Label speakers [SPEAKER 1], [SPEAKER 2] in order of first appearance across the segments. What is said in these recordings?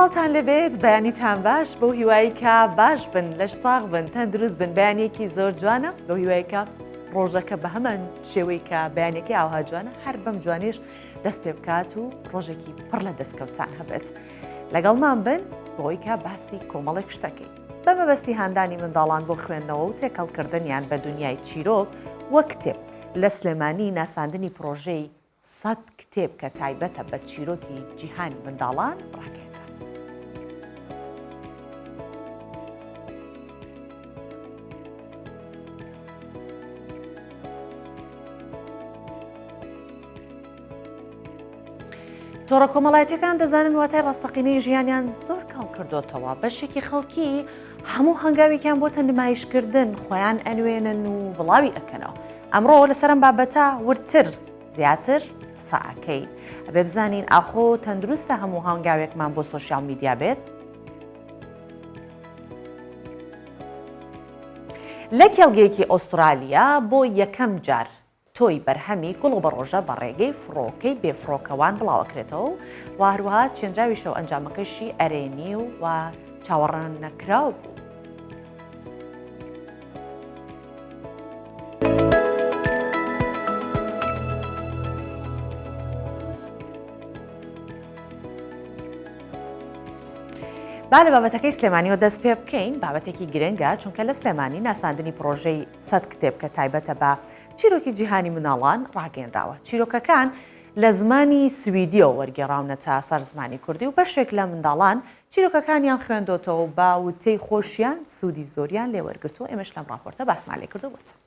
[SPEAKER 1] سڵاوتان لێبێت بەیانیتان باش بەو هیوایی کە باش بن لەش ساغ بن تەندروست بن بەیانێکی زۆر جوانە بەو هیوایی کە ڕۆژەکە بە هەمان شێوەی کە بەیانەکەی ئاوها جوانە هەر بەم جوانیش دەست پێ بکات و ڕۆژێکی پڕ لە دەستکەوتان هەبێت لەگەڵمان بن بۆی کە باسی کۆمەڵێک شتەکەی بە مەبەستی هاندانی منداڵان بۆ خوێندنەوە و تێکەڵکردنیان بە دنیای چیرۆک وە کتێب لە سلێمانی ناساندنی پرۆژەی سەت کتێب کە تایبەتە بە چیرۆکی جیهانی منداڵان ڕاگەیەندرا. تۆڕە کۆمەڵایەتیەکان دەزانن واتای ڕاستەقینەی ژیانیان زۆر کاڵ کردوتەوە بەشێکی خەڵکی هەموو هەنگاوێکیان بۆتە نمایشکردن خۆیان ئەنوێنن و بڵاوی ئەکەنەوە ئەمڕۆ لەسەر ئەم بابەتە وردتر زیاتر قسە ئەکەین ئەبێ بزانین ئاخۆ تەندروستە هەموو هەنگاوێکمان بۆ سۆشیال میدیا بێت؟ لە کێڵگەیەکی ئوسترالیا بۆ یەکەم جار تۆی بەرهەمی گوڵوبەڕۆژە بە ڕێگەی فڕۆکەی بێفڕۆکەوان بڵاوەکرێتەوە و هەروەها چێنراویشە و ئەنجامەکەشی ئەرێنی و چاوەڕواننەکراو بوو. با لە بابەتەکەی سلێمانیەوە دەست پێ بکەین بابەتێکی گرنگە چونکە لە سلێمانی ناساندنی پرۆژەی سەد کتێب کە تایبەتە بە چیرۆکی جیهانی مناڵان ڕاگەیەنراوە چیرۆکەکان لە زمانی سویدیەوە وەرگێڕاونەتە سەر زمانی کوردی و بەشێک لە منداڵان چیرۆکەکانیان خوێندۆتەوە و بە وتەی خۆشیان سوودی زۆریان لێ وەرگرتووە، ئێمەش لەم ڕاپۆرتە باسمان لێ کردو بۆتان.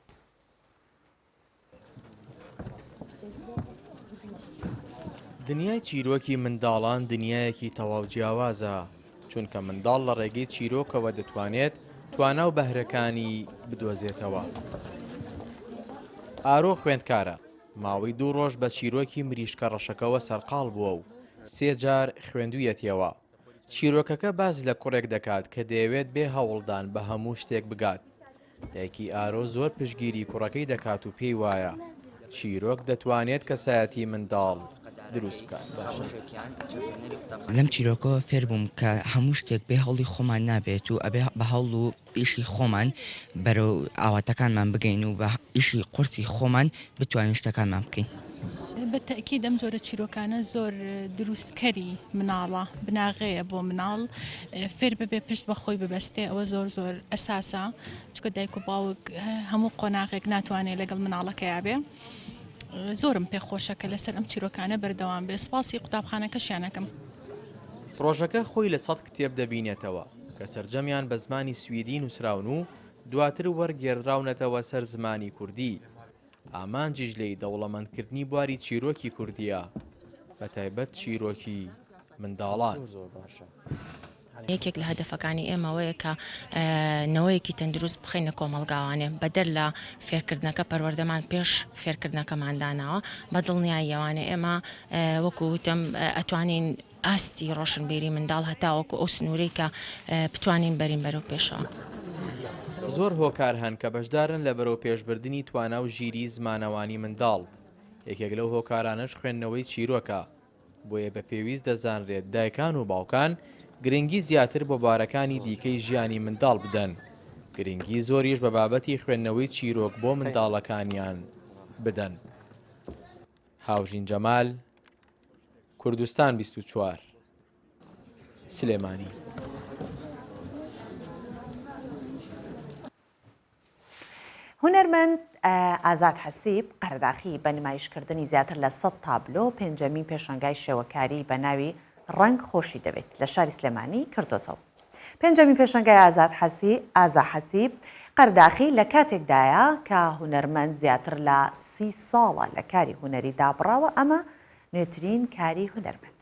[SPEAKER 2] دنیای چیرۆکی منداڵان دنیایەکی تەواو جیاوازە، چونکە منداڵ لە ڕێگەی چیرۆکەوە دەتوانێت توانا و بەهرەکانی بدۆزێتەوە. ئارۆ خوێندکارە، ماوەی دوو ڕۆژ بە چیرۆکی مریشکە ڕەشەکەوە سەرقاڵ بووە و سێ جار خوێندوویەتیەوە. چیرۆکەکە باس لە کوڕێک دەکات کە دەیەوێت بێ هەوڵدان بە هەموو شتێک بگات. دایکی ئارۆ زۆر پشتگیری کوڕەکەی دەکات و پێی وایە چیرۆک دەتوانێت کەسایەتی منداڵ دروست بکات.
[SPEAKER 3] لەم چیرۆکەوە فێربووم کە هەموو شتێک بێ هەوڵی خۆمان نابێت و ئەبێ بە هەوڵ و ئیشی خۆمان بەرەو ئاواتەکانمان بگەین و بە ئیشی قورسی خۆمان بتوانین شتەکانمان بکەین.
[SPEAKER 4] بە تەئکید ئەم جۆرە چیرۆکانە زۆر دروستکەری مناڵە، بناغەیە بۆ مناڵ فێر ببێ پشت بە خۆی ببەستێ ئەوە زۆر زۆر ئەساسە چونکە دایک و باوک هەموو قۆناغێک ناتوانێ لەگەڵ مناڵەکەیا بێ زۆرم پێ خۆشە کە لەسەر ئەم چیرۆکانە بەردەوام بێ سوپاسی قوتابخانەکەشیان ئەکەم.
[SPEAKER 2] پڕۆژەکە خۆی لە سەت کتێب دەبینێتەوە کە سەرجەمیان بە زمانی سویدی نووسراون و دواتر وەرگێڕدراونەتەوە سەر زمانی کوردی، ئامانجیش لێی دەوڵەمەندکردنی بواری چیرۆکی کوردییە، بەتایبەت چیرۆکی منداڵان.
[SPEAKER 5] یەکێک لە هەدەفەکانی ئێمە ئەوەیە کە نەوەیەکی تەندروست بخەینە کۆمەڵگاوانێ، بەدەر لە فێرکردنەکە پەروەردەمان پێش فێرکردنەکەمان داناوە، بە دڵنیاییەوانێ ئێمە وەکو وتم ئەتوانین ئاستی ڕۆشنبیری منداڵ هەتاوەکو ئەو سنوورەی کە بتوانین بەرین بەرەو پێشەوە.
[SPEAKER 2] زۆر هۆکار هەن کە بەشدارن لە بەرەوپێشبردنی توانا و ژیریی زمانەوانی منداڵ، یەکێک لەو هۆکارانەش خوێندنەوەی چیرۆکە، بۆیە بە پێویست دەزانرێت دایکان و باوکان گرنگی زیاتر بۆ بارەکانی دیکەی ژیانی منداڵ بدەن، گرنگی زۆریش بە بابەتی خوێندنەوەی چیرۆک بۆ منداڵەکانیان بدەن. هاوژین جەمال، کوردستان 24، سلێمانی.
[SPEAKER 1] هونەرمەند ئازاد حەسیب قەرەداخی بە نمایشکردنی زیاتر لە 100 تابلۆ پێنجەمین پێشانگای شێوەکاری بە ناوی ڕەنگ خۆشی دەوێت لە شاری سلێمانی کردۆتەوە. پێنجەمین پێشانگای ئازاد حەسی ئازا حەسیب قەرداخی لە کاتێکدایە کە هونەرمەند زیاتر لە سی ساڵە لە کاری هونەری دابڕاوە ئەمە نوێترین کاری هونەرمەندە.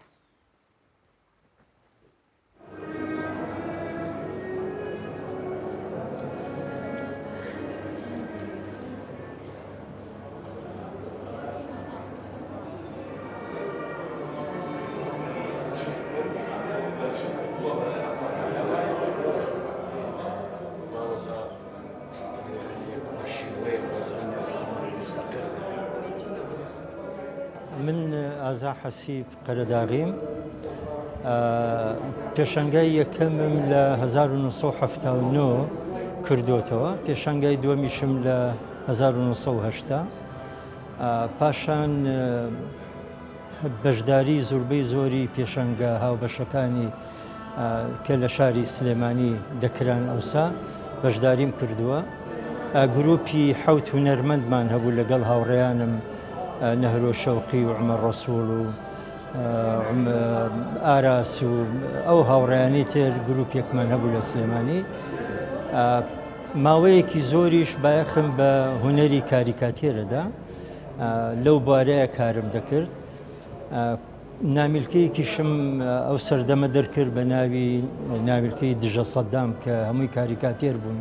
[SPEAKER 6] من ئازا حەسیب قەرەداغیم. پێشانگای یەکەمم لە 1970 کردوتەوە پێشانگای دووەمیشم لە 1970 پاشان بەشداری زوربەی زۆری پێشانگا هاوبەشەکانی کە لە شاری سلێمانی دەکران ئەوسا بەشداریم کردووە. گروپی حەوت هونەرمەندمان هەبوو لەگەڵ هاوڕێیانم نەهرۆ شەوقی و عومەر ڕەسوڵ و ئاراس و ئەو هاوڕێیانی تر گروپێکمان هەبوو لە سلێمانی. ماوەیەکی زۆریش بایەخم بە هونەری کاریکاتێرەدا. لەو بوارەیە کارم دەکرد. نامیلکەیەکیشم ئەو سەردەمە دەرکرد بە ناوی نامیلکەی دژە سەدام کە هەمووی کاریکاتێر بوون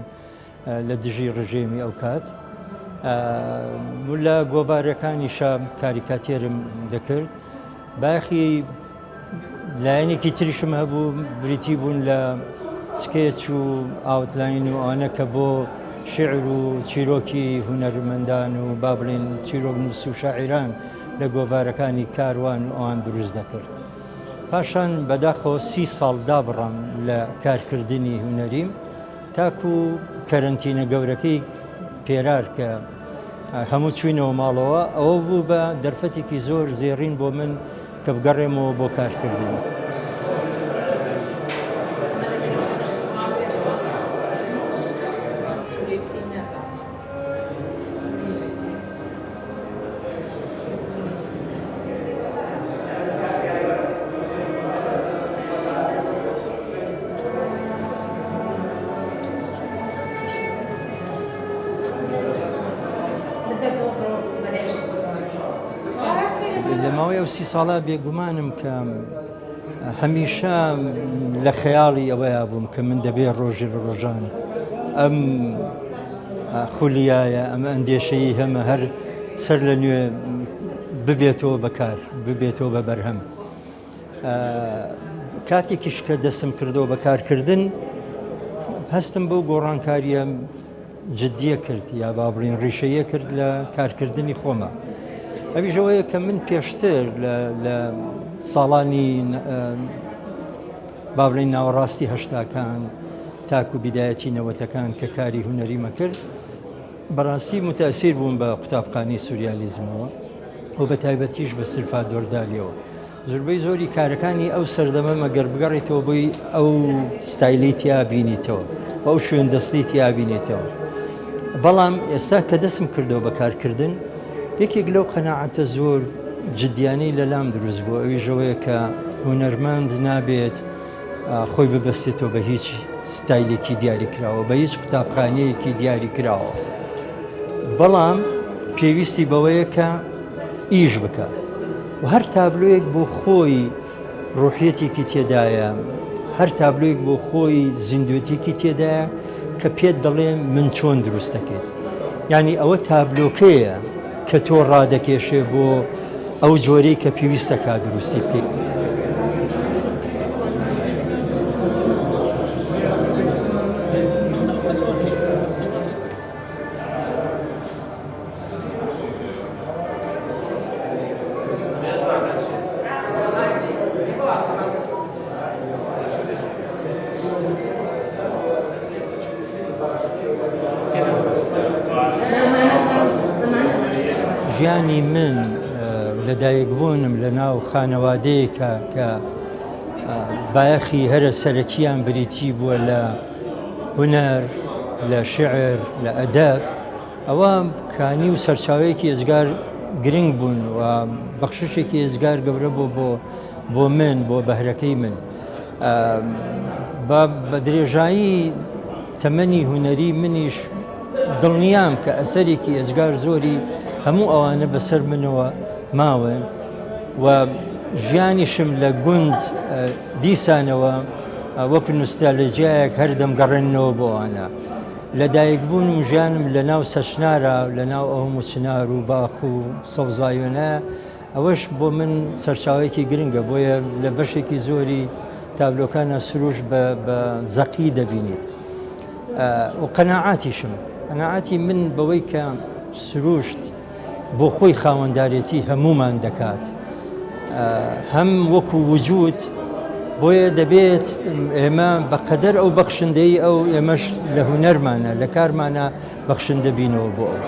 [SPEAKER 6] لە دژی ڕژێمی ئەو کات. لە گۆڤارەکانیشا کاریکاتێرم دەکرد. بایەخی لایەنێکی تریشم هەبوو بریتی بوون لە سکێچ و outline و ئەوانە کە بۆ شیعر و چیرۆکی هونەرمەندان و با بڵێین چیرۆک نووس و شاعیران لە گۆڤارەکانی کاروان و ئەوان دروست دەکرد. پاشان بەداخەوە سی ساڵ دابڕام لە کارکردنی هونەریم تاکو کەرەنتینە گەورەکەی پێرار کە هەموو چوینەوە ماڵەوە ئەوە بوو بە دەرفەتێکی زۆر زێڕین بۆ من کە بگەڕێمەوە بۆ کارکردن. لە ماوەی ئەو سی ساڵە بێگومانم کە هەمیشە لە خەیاڵی ئەوەیا بووم کە من دەبێ ڕۆژی لە ڕۆژان ئەم خولیایە ئەم ئەندێشەی هەمە هەر سەر لە نوێ ببێتەوە بەکار ببێتەوە بە بەرهەم. کاتێکیش کە دەستم کردەوە بە کارکردن هەستم بەو گۆڕانکاریە جدیە کرد یا با بڵین ڕیشەیە کرد لە کارکردنی خۆمە ئەویشەوەیە کە من پێشتر لە ساڵانی با بڵین ناوەڕاستی هەشتاکان تاکو بیدایەتی نەوەتەکان کە کاری هونەریمە کرد بەڕاستی موتەئسیر بووم بە قوتابخانەی سوریالیزمەوە و بە تایبەتیش بە سلفادۆر دالیەوە. زوربەی زۆری کارەکانی ئەو سەردەمە مەگەر بگەڕێیتەوە بۆی ئەو ستایلەی تیا بینیتەوە و ئەو شوێن دەستەی تیا بینیتەوە. بەڵام ئێستا کە دەستم کردەوە بە کارکردن یەکێک لەو قەناعەتە زۆر جدیانەی لەلام دروست بوو ئەویش ئەوەیە کە هونەرمەند نابێت خۆی ببەستێتەوە بە هیچ ستایلێکی دیاریکراوە بە هیچ قوتابخانەیەکی دیاریکراوە بەڵام پێویستی بەوەیە کە ئیش بکە و هەر تابلۆیەک بۆ خۆی ڕوحیەتێکی تێدایە هەر تابلۆیەک بۆ خۆی زیندوێتێکی تێدایە کە پێت دەڵێ من چۆن دروست دەکەیت یعنی ئەوە تابلۆکەیە کە تۆ ڕادەکێشێ بۆ ئەو جۆرەی کە پێویستە کا دروستی بکەیت. ژیانی من لەدایکبوونم لە ناو خانەوادەیەکە کە بایەخی هەرە سەرەکییان بریتی بووە لە هونەر، لە شیعر، لە ئەدەب، ئەوە کانی و سەرچاوەیەکی ئێجگار گرنگ بوون و بەخششێکی ئێجگار گەورە بوو بۆ بۆ من بۆ بەهرەکەی من. بە درێژایی تەمەنی هونەری منیش دڵنیام کە ئەسەرێکی ئێجگار زۆری هەموو ئەوانە بەسەر منەوە ماون و ژیانیشم لە گوند دیسانەوە وەک نوستالجیایەک هەر دەمگەڕێننەوە بۆ ئەوانە. لەدایکبوون و ژیانم لە ناو سەرچنارا لە ناو ئەو هەموو چنار و باخ و سەوزاییۆنە ئەوەش بۆ من سەرچاوەیەکی گرنگە، بۆیە لە بەشێکی زۆری تابلۆکانە سروشت بە بە زەقی دەبینیت و قەناعاتیشم قەناعاتی من بەوەی کە سروشت بۆ خۆی خاوەندارێتی هەمومان دەکات هەم وەکو وجود. بۆیە دەبێت ئێمە بەقەدەر ئەو بەخشندەی ئەو ئێمەش لە هونەرمانە لە کارمانە بەخشندە بینەوە بۆ ئەو.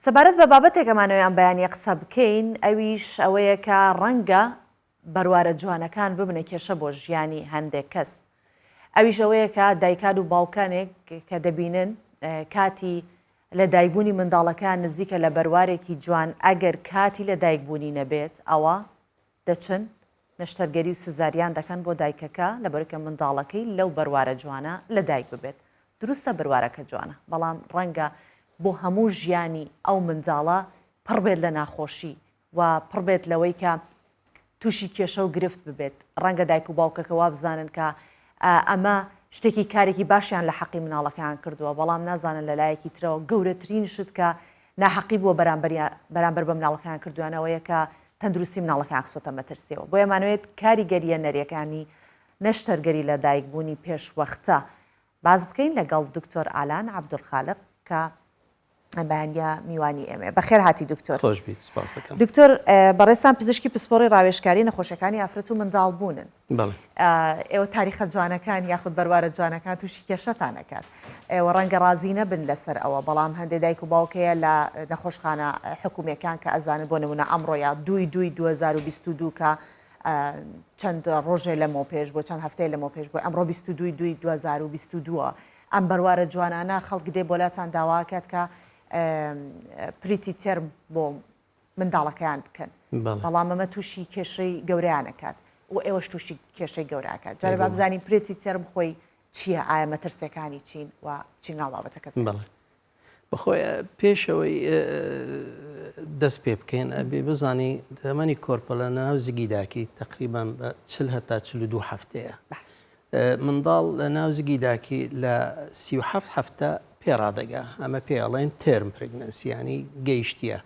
[SPEAKER 1] سەبارەت بە بابەتێک ئەمانەوێ ئەم بەیانیە قسە بکەین ئەویش ئەوەیە کە ڕەنگە بەروارە جوانەکان ببنە کێشە بۆ ژیانی هەندێک کەس. ئەویش ئەوەیە کە دایکان و باوکانێک کە دەبینن کاتی لە دایکبوونی منداڵەکەیان نزیکە لە بەروارێکی جوان ئەگەر کاتی لە دایکبوونی نەبێت ئەوە دەچن نەشتەرگەری و سزاریان دەکەن بۆ دایکەکە لەبەرکە منداڵەکەی لەو بەروارە جوانە لە دایک ببێت دروستە بەروارەکە جوانە بەڵام ڕەنگە بۆ هەموو ژیانی ئەو منداڵە پڕ بێت لە ناخۆشی و پڕ بێت لەوەی کە تووشی کێشە و گرفت ببێت، ڕەنگە دایک و باوکەکە وابزانن کە ئەمە شتێکی کارێکی باشیان لە حەقی مناڵەکەیان کردووە، بەڵام نازانن لە لایەکی ترەوە گەورەترین شت کە ناحەقی بووە بەرامبەر بە مناڵەکەیان کردویانە ئەوەیە کە تەندروستی مناڵەکەیان خستۆتە مەترسیەوە. بۆیە مانەوێت کاریگەرییە نەرێکانی نەشتەرگەری لە دایکبوونی پێشوەختە باس بکەین لەگەڵ دکتۆر ئالان عەبدولخالق کە بەیانە میوانی ئێمەیە. بەخێر هاتی دکتۆر.
[SPEAKER 7] خۆش بیت سپاس دەکەم.
[SPEAKER 1] دکتۆر بەڕێزتان پزیشکی پسپۆڕی ڕاوێژکاری نەخۆشیەکانی ئافرەت و منداڵ بوونن.
[SPEAKER 7] بەڵێ.
[SPEAKER 1] ئێوە تاریخە جوانەکان یاخود بەروارە جوانەکان تووشی کێشەتان ئەکات. ئێوە ڕەنگە ڕازی نەبن لەسەر ئەوە بەڵام هەندێ دایک و باوک هەیە لە نەخۆشخانە حکومیەکان کە ئەزانن بۆ نمونە ئەمڕۆ یا دووی دووی 2022 کە چەند ڕۆژێ لەمەو پێش بۆ چەند هەفتەیە لەمەو پێش بۆ ئەمڕۆ 22 دووی 2022 ئەم بەروارە جوانانە خەڵک دێ بۆلاتان داواکات کە preterm بۆ منداڵەکەیان بکەن بەڵام ئەمە تووشی کێشەی گەورەیان ئەکات و ئێوەش تووشی کێشەی گەورە ئەکات جارێ با بزانین preterm خۆی چییە ئایا مەترسیەکانی چین و چین ناو بابەتەکە
[SPEAKER 7] بەڵێ بەخۆی پێشەوەی دەست پێ بکەین ئەبێ بزانی تەمەنی کۆرپەلە ناو زگی داکی تقریبان بە چل هەتا 42 هەفتەیە منداڵ لە ناو زگی داکی لە 37 هەفتە پێ ڕادەگا ئەمە پێ ئەڵێن term pregnancy ینی گەیشتیە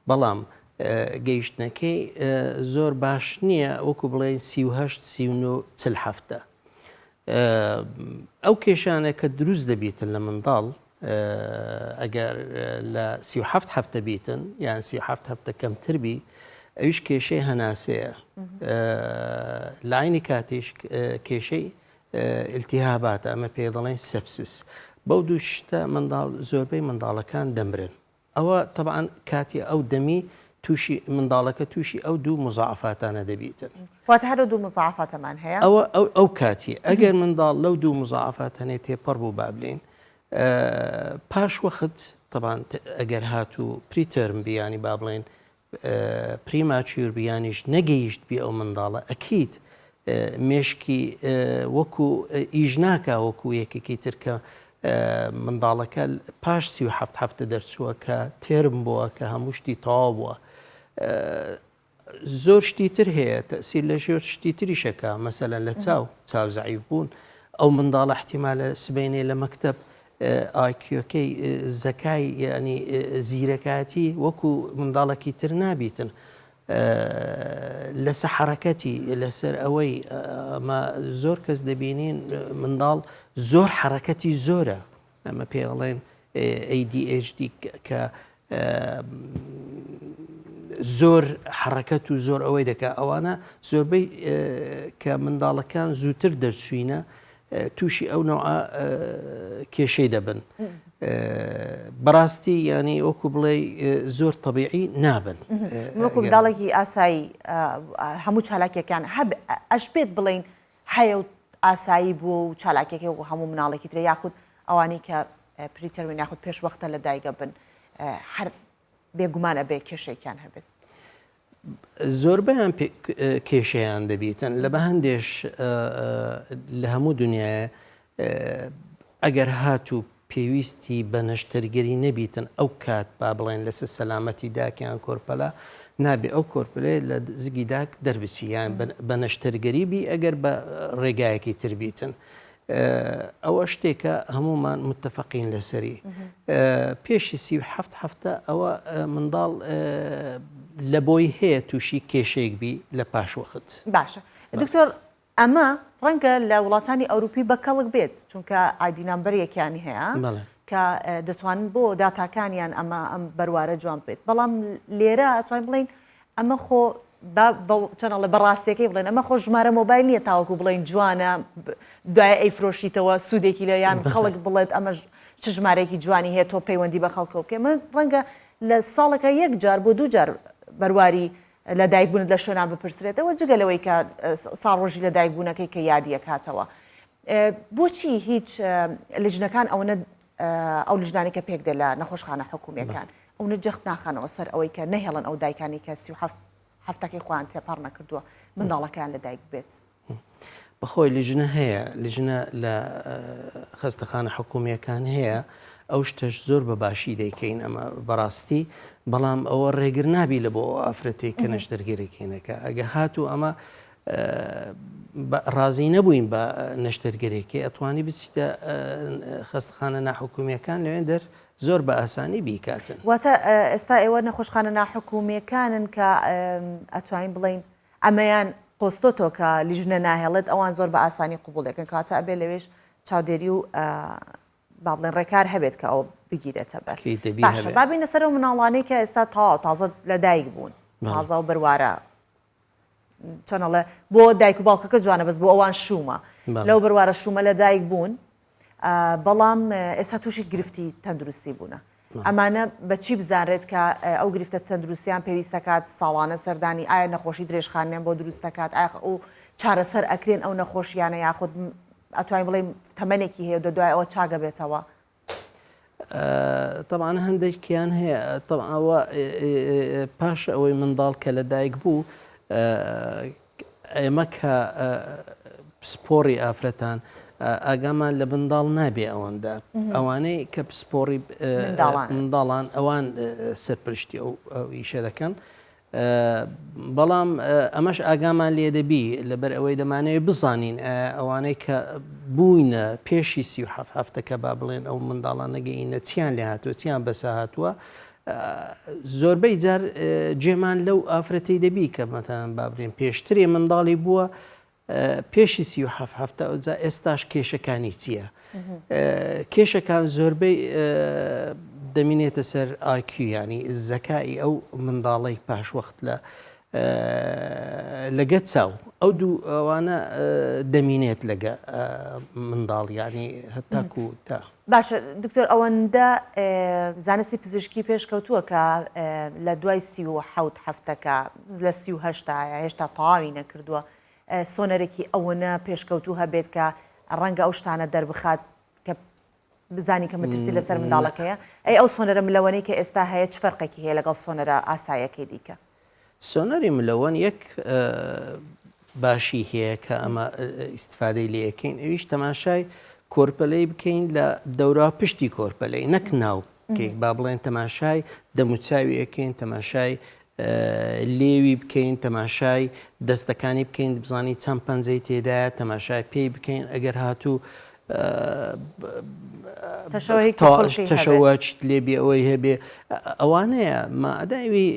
[SPEAKER 7] بەڵام گەیشتنەکەی زۆر باش نییە وەکو بڵێن 38 39 چل هەفتە ئەو کێشانە کە دروست دەبیتن لە منداڵ ئەگەر لە 37 هەفتە بیتن یان 37 هەفتە کەمتر بی ئەویش کێشەی هەناسەیە لاینی کاتیش کێشەی التهاباتە ئەمە پێ دەڵێن sepsis بەو دوو شتە منداڵ زۆربەی منداڵەکان دەمرن ئەوە تەبعەن کاتی ئەو دەمی تووشی منداڵەکە تووشی ئەو دوو مزاعەفاتانە دەبیتن.
[SPEAKER 1] واتە هەر ئەو دوو مزاعەفاتەمان هەیە؟
[SPEAKER 7] ئەوە ئەو ئەو کاتی ئەگەر منداڵ لەو دوو مزاعەفاتانەی تێپەڕ بوو با بلێین پاش وەخت تەبعەن ئەگەر هاتوو preterm بی یانی با بڵێین premature بی یانیش نەگەیشت بی ئەو منداڵە ئەکید مێشکی وەکو ئیش ناکا وەکو یەکێکی تر کە منداڵەکە پاش 37 هەفتە دەرچووە کە term بووە کە هەموو شتی تەواو بووە زۆر شتی تر هەیە تەسیر لە ژێر شتی تریشەکە مەسەلەن لە چاو چاو زەعیف بوون ئەو منداڵە احتیمالە سبەینێ لە مەکتب IQ ەکەی زەکای یانی زیرەکاتی وەکو منداڵەکی تر نابیتن لەسە حەڕەکەتی لەسەر ئەوەی ئەمە زۆر کەس دەبینین منداڵ زۆر حەڕەکەتی زۆرە ئەمە پێ ئەڵێن ADHD کە زۆر حەڕەکەت و زۆر ئەوەی دەکا ئەوانە زۆربەی کە منداڵەکان زووتر دەرچوینە تووشی ئەو نەوعە کێشەی دەبن بەڕاستی ینی وەکو بڵێ زۆر طببیعی نابن
[SPEAKER 1] وەکو منداڵێکی ئاسایی هەموو چالاکیەکان هەب ئەش بێت بڵین هەیە و ئاسایی بووە و چالاکیەکەی وەکو هەموو مناڵێکی ترە یاخود ئەوانەی کە preterm ن یاخود پێش وەختە لە دایکە بن هەر بێگومان ئەبێ کێشێکیان هەبێت.
[SPEAKER 7] زۆربەیان کێشەیان دەبیتن لە بە هەندێش لە هەموو دنیاە ئەگەر هاتوو. پێویستی بە نەشتەرگەری نەبیتن ئەو کات با بڵێن لەسەر سەلامەتی داک یان کۆرپەلە نابێ ئەو کۆرپەلەیە لە زگی داک دەربچی یان بە نەشتەرگەری بی ئەگەر بە ڕێگایەکی تر بیتن ئەوە شتێکە هەمومان متفقین لەسەری پێشی 37 هەفتە ئەوە منداڵ لە بۆی هەیە تووشی کێشەیەک بی لە پاشوەخت
[SPEAKER 1] باشە دکتۆر ئەمە ڕەنگە لە وڵاتانی ئەوروپی بە کەڵک بێت چونکە ID number ێکیان هەیە کە دەتوانن بۆ داتاکانیان ئەمە ئەم بەروارە جوان بێت بەڵام لێرە ئەتوانین بڵین ئەمە خۆ چەنەڵێ بە ڕاستیەکەی بڵێن ئەمە خۆ ژمارە مۆبایل نییە تاوەکو بڵێن جوانە دوای ئەی فرۆشیتەوە سوودێکی لە یان خەڵک بڵێت ئەمە چ ژمارەیەکی جوانی هەیە تۆ پەیوەندی بە خەڵکەوە بکەی من ڕەنگە لە ساڵەکە یەک جار بۆ دوو جار بەرواری لە دایکبوونت لە شوێنان بپرسرێتەوە جگە لەوەی کە ساڵڕۆژی لە دایکبوونەکەی کە یادی ئەکاتەوە. بۆچی هیچ لیژنەکان ئەوەنە ئەو لیژنانەی کە پێک دێ لە نەخۆشخانە حکومییەکان ئەونە جەخت ناخەنەوە سەر ئەوەی کە نەهێڵن ئەو دایکانی کە 37 هەفتەکەی خۆیان تێپەڕ نەکردووە منداڵەکەیان لەدایک بێت؟
[SPEAKER 7] بەخۆی لیژنە هەیە، لیژنە لە خەستەخانە حکومییەکان هەیە، ئەو شتەش زۆر بە باشی دەیکەین ئەمە بەڕاستی، بەڵام ئەوە ڕێگر نابی لە بۆ ئەو ئافرەتەی کە نەشتەرگەریی نەکا، ئەگە هاتوو ئەمە ڕازی نەبووین بە نەشتەرگەریەکەی ئەتوانی بچیتە خەستەخانە ناحکومییەکان لەوێندەر زۆر بە ئاسانی بیکاتن.
[SPEAKER 1] واتە ئێستا ئێوە نەخۆشخانە ناحکومییەکانن کە ئەتوانین بڵێین ئەمەیان قۆستۆتەوە کە لیژنە ناهێڵێت ئەوان زۆر بە ئاسانی قبوڵ دەکەن کەواتە ئەبێ لەوێش چاودێری و با بڵێن ڕێکار هەبێت کە ئەوە بگیرێتە بەر باشە با بینە سەر ئەو مناڵانەی کە ئێستا تەواو تازە لەدایک بوون تازە و بەروارە چۆنەڵێ بۆ دایک و باوکەکە جوانە بەس بۆ ئەوان شوومە لەو بەروارە شوومە لە دایک بوون بەڵام ئێستا تووشی گرفتی تەندروستی بوونە. ئەمانە بە چی بزانرێت کە ئەو گرفتە تەندروستیان پێویست دەکات ساڵانە سەردانی ئایا نەخۆشی درێژخانیان بۆ دروست دەکات ئایا ئەو چارەسەر ئەکرێن ئەو نەخۆشیانە یاخود ئەتوانین بڵێین تەمەنێکی هەیە و دوای ئەوە چاگە بێتەوە؟
[SPEAKER 7] تەبعەن هەندێکیان هەیە تەبعەن ئەوە پاش ئەوەی منداڵ کە لەدایک بوو ئێمە کە پسپۆڕی ئافرەتان ئاگامان لە منداڵ نابێ ئەوەندە ئەوانەی کە پسپۆڕی منداڵان ئەوان سەرپرشتی ئەو ئیشە دەکەن بەڵام ئەمەش ئاگامان لێ دەبی لەبەر ئەوەی دەمانەوێت بزانین ئەوانەی کە بووینە پێشی 37 هەفتەکە با بڵێن ئەو منداڵانە گەینە چیان لێ هاتووە چیان بەسە هاتووە زۆربەی جار جێمان لەو ئافرەتەی دەبی کە مەتەن با بڵێن پێشترێ منداڵی بووە پێشی 37 هەفتە ئەوجا ئێستاش کێشەکانی چییە؟ کێشەکان زۆربەی دەمینێتە سەر IQ ینی زەکای ئەو منداڵەی پاش وەخت لە لەگە چاو ئەو دوو ئەوانە دەمینێت لەگە منداڵ ینی هەتاکو تا
[SPEAKER 1] باشە دکتۆر ئەوەندە زانستی پزیشکی پێشکەوتووە کە لە دوای 37 هەفتەکە لە 38 هێشتا تەواوی نەکردووە سۆنەرێکی ئەوەنە پێشکەوتوو هەبێت کە ڕەنگە ئەو شتانە دەربخات کە بزانی کە مەترسی لەسەر منداڵەکەیە ئەی ئەو سۆنەرە ملەوەنەی کە ئێستا هەیە چ فەرقێکی هەیە لەگەڵ سۆنەرە ئاسایەکەی دیکە؟
[SPEAKER 7] سۆنەری ملەوەن یەک باشی هەیە کە ئەمە ئیسیفادەی لەکەین ئەویش تەماشای کۆرپەلەی بکەین لە دەورا پشتی کۆرپەلەی نەک ناو با بڵێن تەماشای دەموچاوی ئەەکەین تەماشای لێوی بکەین تەماشای دەستەکانی بکەین بزانی چەند پەنجەی تێدایە تەماشای پێی بکەین ئەگەر هاتوو تەشەوەچت لێبی ئەوەی هەبێ ئەوانەیە ماداوی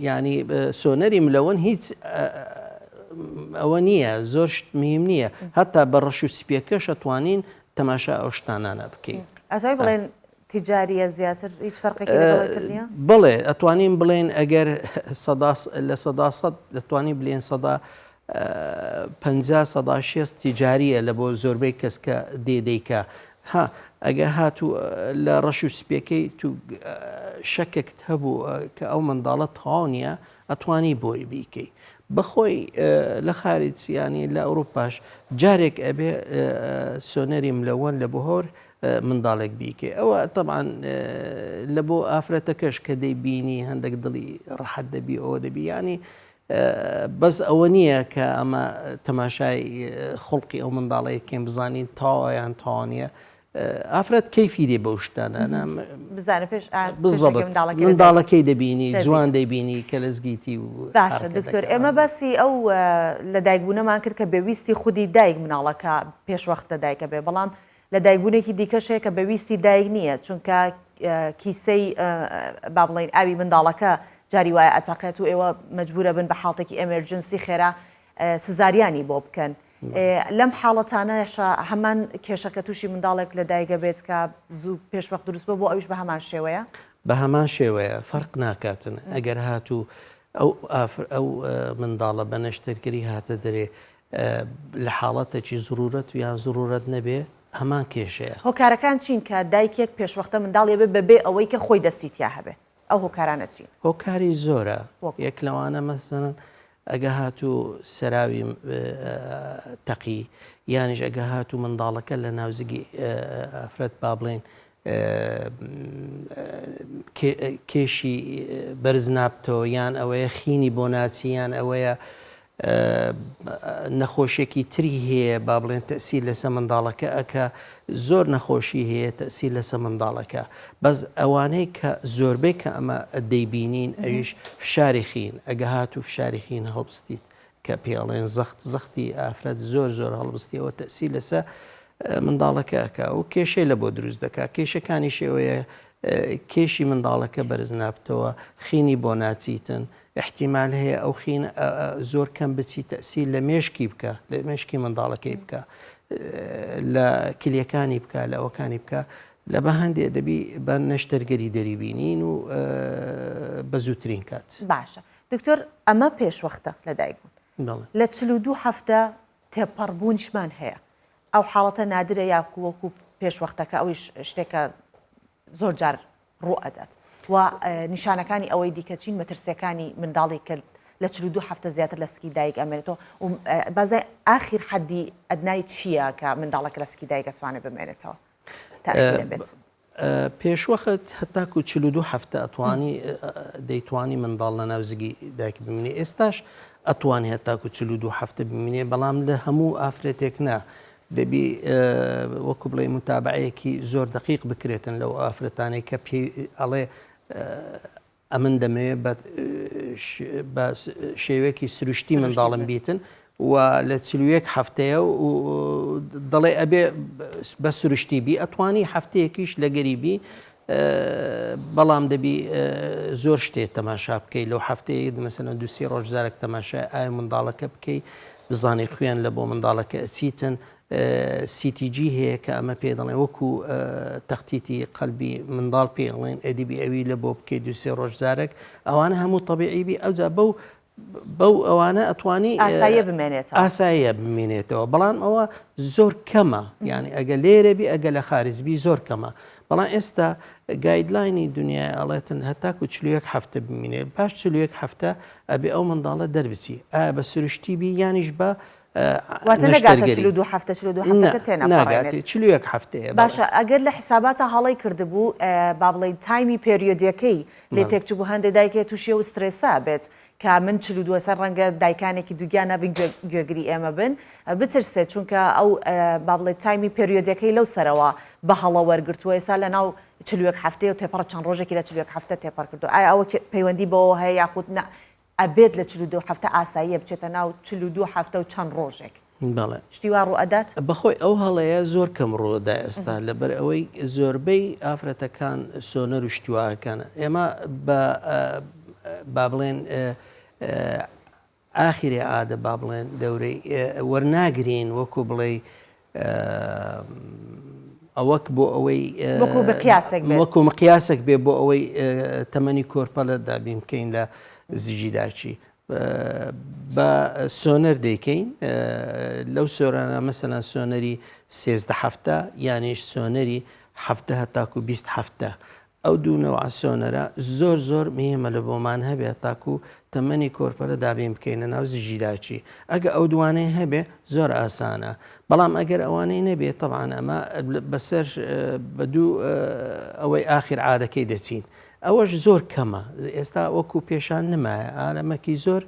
[SPEAKER 7] ینی سۆنەری ملەوەن هیچ ئەوە نییە زۆر شت مهم نییە هەتا بە ڕەش و سپیەکەش ئەتوانین تەماشا ئەو شتانانە بکەین.
[SPEAKER 1] ئەتوانی بڵێن تیجاریە زیاتر هیچ فەرقێکی لەگەڵ تر نییە؟
[SPEAKER 7] بەڵێ ئەتوانین بڵێن ئەگەر سەدا لە 100% دەتوانین بلێن سەدا 50 سەدا شێست تیجاریە لە بۆ زۆربەی کەس کە دێ دەیکا ها ئەگەر هاتوو لە ڕەش و سپیەکەی تو شەکێکت هەبوو کە ئەو منداڵە تەواو نییە ئەتوانی بۆی بیکەی بەخۆی لە خارج یانی لە ئەوروپاش جارێک ئەبێ سۆنەری ملەوەن لە بۆ هۆر منداڵێک بیکەی ئەوە تەبعەن لە بۆ ئافرەتەکەش کە دەیبینی هەندێک دڵی ڕەحەت دەبی ئەوە دەبی ینی بەس ئەوە نییە کە ئەمە تەماشای خوڵقی ئەو منداڵەیەکەین بزانین تاوایان تاوانە. ئافرەت کەیفی دێ بەو شتانە
[SPEAKER 1] بزانە پێش
[SPEAKER 7] بزەبت منداڵەکەی دەبینی جوان دەیبینی کە لەزگیتی و
[SPEAKER 1] باشە دکتۆر ئێمە باسی ئەو لە دایکبوونەمان کرد کە بێویستی خودی دایک مناڵەکە پێشوەختە دایکە بێ بەڵام لە دایکبوونێکی دیکەش هەیە کە بە ویستی دایک نییە چونکە کیسەی با بڵین ئاوی منداڵەکە جاری وایە ئەتەقێت و ئێوە مەجبورە بن بە حاڵتێکی emergency خێرا سزاریانی بۆ بکەن. لەم حاڵەتانەشا هەمان کێشە کە تووشی منداڵێک لە دایکە بێت کە زوو پێشوەخت دروست بووە بۆ ئەویش بە هەمان شێوەیە؟
[SPEAKER 7] بە هەمان شێوەیە فەرق ناکاتن ئەگەر هاتوو ئەو ئەو منداڵە بە نەشتەرگەری هاتە دەرێ لە حاڵەتێکی زرورەت و یان زرورەت نەبێ هەمان کێشەیە.
[SPEAKER 1] هۆکارەکان چین کە دایکێک پێشوەختە منداڵی ئەبێ بەبێ ئەوەی کە خۆی دەستی تیا هەبێ ئەو هۆکارانە چین؟
[SPEAKER 7] هۆکاری زۆرە یەک لەوانە مەسەلەن ئەگە هاتوو سەراوی تەقی یانیش ئەگە هاتوو منداڵەکە لە ناوزگی ئافرەت با بڵێن کێشی بەرز نابتەوە یان ئەوەیە خینی بۆ ناچی یان ئەوەیە نەخۆشیەکی تری هەیە با بڵێن تەسیر لەسە منداڵەکە ئەکا زۆر نەخۆشی هەیە تەسیر لەسە منداڵەکە بەس ئەوانەی کە زۆربەی کە ئەمە دەیبینین ئەویش فشاری خین ئەگە هاتوو فشاری خین هەڵبستیت کە پێڵێن زەخت زەختی ئافرەت زۆر زۆر هەڵبستیەوە تەسیر لەسە منداڵەکە ئەکا و کێشەی لە بۆ دروست دەکا کێشەکانی شێوەیە کێشی منداڵەکە بەرز نابتەوە خینی بۆ ناچیتن ئیحتیمال هەیە ئەو خینە زۆر کەم بچی تەسیر لە مێشکی بکە لە مێشکی منداڵەکەی بکە لە کلیەکانی بکە لە ئەوەکانی بکە لە بە هەندێ دەبی بە نەشتەرگەری دەریبینین و بە زووترین کات.
[SPEAKER 1] باشە دکتۆر ئەمە پێشوەختە لەدایک بوون لە 42 هەفتە تێپەڕبوونیشمان هەیە ئەو حاڵەتە نادرە یاکو وەکو پێشوەختەکە ئەویش شتێکە زۆر جار ڕووئەدات و نیشانەکانی ئەوەی دیکە چین مەترسیەکانی منداڵی کە لە 42 هەفتە زیاتر لە سکی دایک ئەمێنێتەوە و بازای ئاخیر حەدی ئەدنای چییە کە منداڵەکە لە سکی دایک ئەتوانێت بمێنێتەوە تاخیرە بێت؟
[SPEAKER 7] پێشوەخت هەتاکو 42 هەفتە ئەتوانی دەیتوانی منداڵ لە ناو زگی دایک بمینێ ئێستاش ئەتوانی هەتاکو 42 هەفتە بمینێ بەڵام لە هەموو ئافرەتێک نا دەبی وەکو بڵێی موتابەعەیەکی زۆر دەقیق بکرێتن لەو ئافرەتانەی کە پێی ئەڵێ ئەمن دەمەوێت بە شێوەیەکی سروشتی منداڵم بیتن و لە چلوەک هەفتەیە و دەڵێ ئەبێ بە سروشتی بی ئەتوانی هەفتەیەکیش لەگەری بی بەڵام دەبی زۆر شتێ تەماشا بکەی لەو هەفتەیە مەسەلەن دوو سێ ڕۆژ جارێک تەماشای ئایا منداڵەکە بکەی بزانانی خوێن لە بۆ منداڵەکە ئەچیتن CTG هەیە کە ئەمە پێ دەڵێن وەکو تەختیتی قەلبی منداڵ پێ ئەڵێن ئەدیبی ئەوی لە بۆ بکەی دوو سێ ڕۆژ جارێک ئەوانە هەموو تەبیعی بی ئەوجا بەو بەو ئەوانە ئەتوانی
[SPEAKER 1] ئاساییە بمێنێتەوە
[SPEAKER 7] ئاساییە بمێنێتەوە بەڵام ئەوە زۆر کەمە یعنی ئەگە لێرە بی ئەگە لە خارج بی زۆر کەمە بەڵام ئێستا guideline ی دنیای ئەڵێتن هەتاکو 41 هەفتە بمینێ پاش 41 هەفتە ئەبێ ئەو منداڵە دەربچی ئایا بە سروشتی بی یانیش بە
[SPEAKER 1] واتە نەگاتە 42 هەفتە 42 هەفتەکە تێناپەڕێنێت
[SPEAKER 7] 41 هەفتەیە
[SPEAKER 1] باشە ئەگەر لە حساباتە هەڵەی کردبوو با بڵێین time ی period ەکەی لێ تێکچبوو هەندێک دایک هەیە تووشی ئەو سترێسە بێت کە من 42 سەر ڕەنگە دایکانێکی دووگیان نەبن گوێگری ئێمە بن بترسێت چونکە ئەو با بڵێ time ی period ەکەی لەو سەرەوە بە هەڵە وەرگرتووە ئێستا لە ناو 41 هەفتەیە و تێپەڕ چەند ڕۆژێکی لە 41 هەفتە تێپەڕ کردو ئایا ئەوە پەیوەندی بەوە هەیە یاخود نا ئەبێت لە 42 هەفتە ئاساییە بچێتە ناو 42 هەفتە و چەند ڕۆژێک
[SPEAKER 7] بەڵێ.
[SPEAKER 1] شتی وا ڕووئەدات؟
[SPEAKER 7] بەخۆی ئەو هەڵەیە زۆر کەم ڕووئەدا ئێستا لەبەر ئەوەی زۆربەی ئافرەتەکان سۆنەر و شتی وا ئەکەن ئێمە بە با بڵێن ئاخیرێ عادە با بڵێن دەورەی وەرناگرین وەکو بڵێی ئەوەک بۆ ئەوەی
[SPEAKER 1] وەکو مقیاسێک بێت
[SPEAKER 7] وەکو مقیاسێک بێ بۆ ئەوەی تەمەنی کۆرپەلە دابین بکەین لە زیجی داچی بە سۆنەر دەیکەین لەو سۆرانە مەسەلەن سۆنەری 13 هەفتە یانیش سۆنەری هەفتە هەتاکو 20 هەفتە ئەو دوو نەوعە سۆنەرە زۆر زۆر مهمە لە بۆمان هەبێ تاکو تەمەنی کۆرپەلە دابین بکەینە ناو زیجیداچی ئەگە ئەو دوانەی هەبێ زۆر ئاسانە بەڵام ئەگەر ئەوانەی نەبێ تەبعەن ئەمە بەسەر بە دوو ئەوەی ئاخیر عادەکەی دەچین ئەوەش زۆر کەمە ئێستا وەکو پێشان نمایە ئالەمەکی زۆر.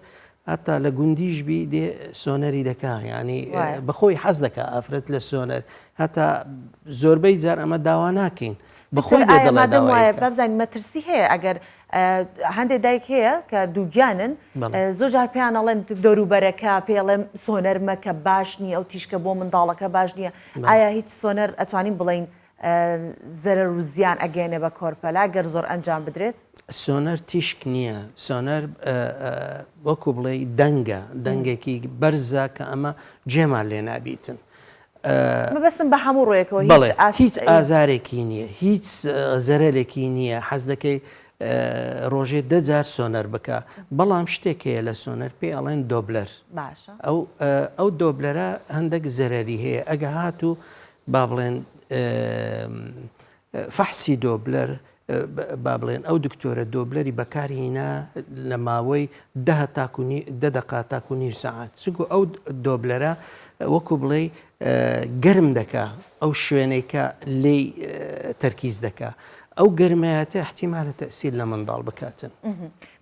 [SPEAKER 7] هەتا لە گوندیش بی دێ سۆنەری دەکا یانی بەخۆی حەز دەکا ئافرەت لە سۆنەر هەتا زۆربەی جار ئەمە داوا ناکەین بەخۆی دێ دەڵێ
[SPEAKER 1] مادەم وایە بابزانین مەترسی هەیە ئەگەر هەندێک دایک هەیە کە دووگیانن زۆر جار پێیان ئەڵێن دەوروبەرەکە پێڵێم سۆنەر مەکە باش نییە ئەو تیشکە بۆ منداڵەکە باش نییە ئایا هیچ سۆنەر ئەتوانین بڵین زەرەر و زیان ئەگەیەنێ بە کۆرپەلە گەر زۆر ئەنجام بدرێت؟
[SPEAKER 7] سۆنەر تیشک نییە، سۆنەر وەکو بڵێی دەنگە، دەنگێکی بەرزە کە ئەمە جێمان لێ نابیتن.
[SPEAKER 1] مەبەستم بە هەموو ڕوویەکەوە هیچ
[SPEAKER 7] بەڵێ هیچ ئازارێکی نییە، هیچ زەرەرێکی نییە، حەز دەکەی ڕۆژێ دە جار سۆنەر بکە، بەڵام شتێک هەیە لە سۆنەر پێی ئەڵێن دۆبلەر،
[SPEAKER 1] باشە
[SPEAKER 7] ئەو ئەو دۆبلەرە هەندێک زەرەری هەیە ئەگە هاتوو با بڵێن فەحسی دۆبلەر با بڵێن ئەو دکتۆرە دۆبلەری بەکار هینا لە ماوەی دە تاکو دە دەقا تاکو نیو سەعات چونکو ئەو دۆبلەرە وەکو بڵێ گەرم دەکا ئەو شوێنەی کە لێی تەرکیز دەکا ئەو گەرمایەتە احتیمالە تەسیر لە منداڵ بکاتن.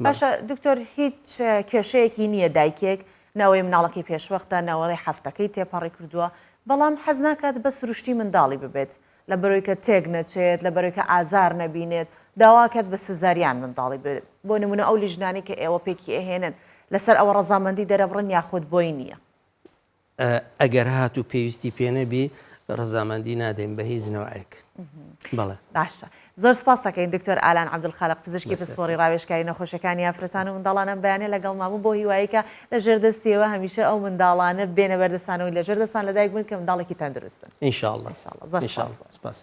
[SPEAKER 1] باشە دکتۆر هیچ کێشەیەکی نییە دایکێک ناوەی مناڵەکەی پێشوەختە ناوەڵی هەفتەکەی تێپەڕی کردووە بەڵام حەز ناکات بە سروشتی منداڵی ببێت لەبەرەوەی کە تێک نەچێت لەبەرەوەی کە ئازار نەبینێت داواکات بە سزاریان منداڵی بێت بۆ نمونە ئەو لیژنانەی کە ئێوە پێکی ئەهێنن لەسەر ئەوە ڕەزامەندی دەرەبڕن یاخود بۆی نییە؟
[SPEAKER 7] ئەگەر هاتوو پێویستی پێ نەبی ڕەزامەندی نادەین بە هیچ نەوعێک. بەڵێ.
[SPEAKER 1] باشە زۆر سپاست دەکەین دکتۆر ئالان عەبدولخالق پزیشکی پسپۆڕی ڕاوێژکاری نەخۆشیەکانی ئافرەتان و منداڵان ئەم بەیانە لەگەڵمان بوو بۆ هیوایی کە لە ژێر دەستیەوە هەمیشە ئەو منداڵانە بێنە بەردەستانەوەی لە ژێر دەستان لەدایک بن کە منداڵێکی تەندروستن.
[SPEAKER 7] ان شاء الله.
[SPEAKER 1] ان شاء الله. زۆر سپاس.
[SPEAKER 7] سپاس.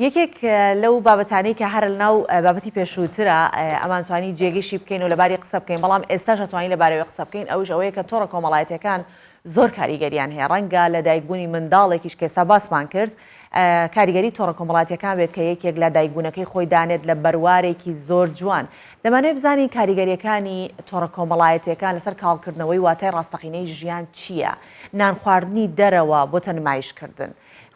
[SPEAKER 1] یەکێک لەو بابەتانەی کە هەر لەناو بابەتی پێشووترە ئەمانتوانی جێگەشی بکەین و لەباری قسە بکەین بەڵام ئێستاش ئەتوانین لەبارەوەی قسە بکەین ئەوش ئەوەیە کە تۆڕە کۆمەڵایەتیەکان زۆر کاریگەریان هەیە ڕەنگە لە دایکبوونی منداڵێکیش کە ئێستا باسمان کرد کاریگەری تۆڕە کۆمەڵاتیەکان بێت کە یەکێک لە دایکبوونەکەی خۆی دانێت لە بەروارێکی زۆر جوان دەمانەوێت بزانین کاریگەریەکانی تۆڕە کۆمەڵایەتیەکان لەسەر کاڵکردنەوەی واتای ڕاستەقینەی ژیان چییە نان خواردنی دەرەوە بۆتە نمایشکردن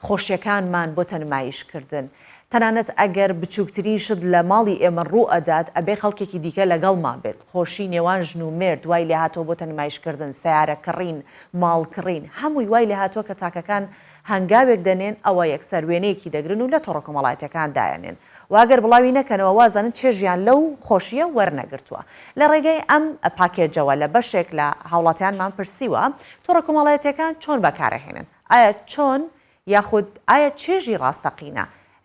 [SPEAKER 1] خۆشیەکانمان بۆتە نمایش کردن تەنانەت ئەگەر بچوکترین شت لە ماڵی ئێمە ڕوو ئەدات ئەبێ خەڵکێکی دیکە لەگەڵمان بێت خۆشی نێوان ژن و مێرد وای لێهاتوە بۆتە نمایش کردن سەیارە کڕین ماڵ کڕین هەمووی وای لێهاتوە کە تاکەکان هەنگاوێک دەنێن ئەوە یەکسەر وێنەیەکی دەگرن و لە تۆڕە کۆمەڵایەتیەکان دایەنێن و ئەگەر بڵاوی نەکەنەوە وازانن چێژیان لەو خۆشیە وەرنەگرتوە لە ڕێگەی ئەم پاکێجەوە لە بەشێک لە هاوڵاتیانمان پرسیوە تۆڕە کۆمەڵایەتیەکان چۆن بەکارئەهێنن ئایا چۆن یاخود ئایا چێژی ڕاستەقینە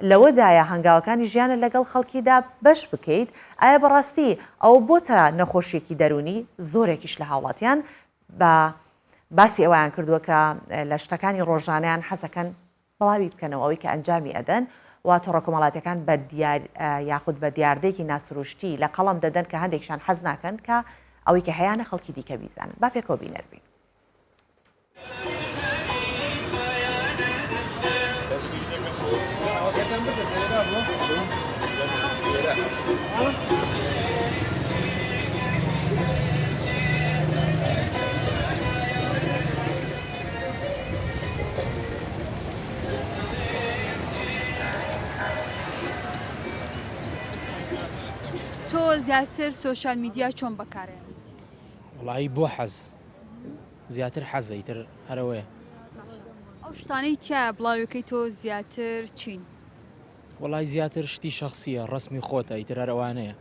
[SPEAKER 1] لەوەدایە هەنگاوەکانی ژیانت لەگەڵ خەڵکیدا بەش بکەیت؟ ئایا بەڕاستی ئەوە بۆتە نەخۆشییەکی دەروونی؟ زۆرێکیش لە هاوڵاتیان بە باسی ئەوەیان کردووە کە لە شتەکانی ڕۆژانەیان حەزەکەن بڵاوی بکەنەوە ئەوەی کە ئەنجامی ئەدەن و تۆڕە کۆمەڵاتیەکان بە دیار یاخود بە دیاردەیەکی ناسروشتی لە قەڵەم دەدەن کە هەندێکیشان حەز ناکەن کە ئەوەی کە هەیانە خەڵکی دیکە بیزانن. با پێکەوە بینەر بین.
[SPEAKER 8] تۆ زیاتر سۆشیال میدیا چۆن بەکارێنیت؟
[SPEAKER 2] وەڵایی بۆ حەز زیاتر حەزە ئیتر هەر ئەوەیە.
[SPEAKER 8] ئەو شتانەی تیایە بڵاویەکەی تۆ زیاتر چین؟
[SPEAKER 2] وەڵای زیاتر شتی شەخسیە ڕەسمی خۆتە ئیتر هەر ئەوانەیە.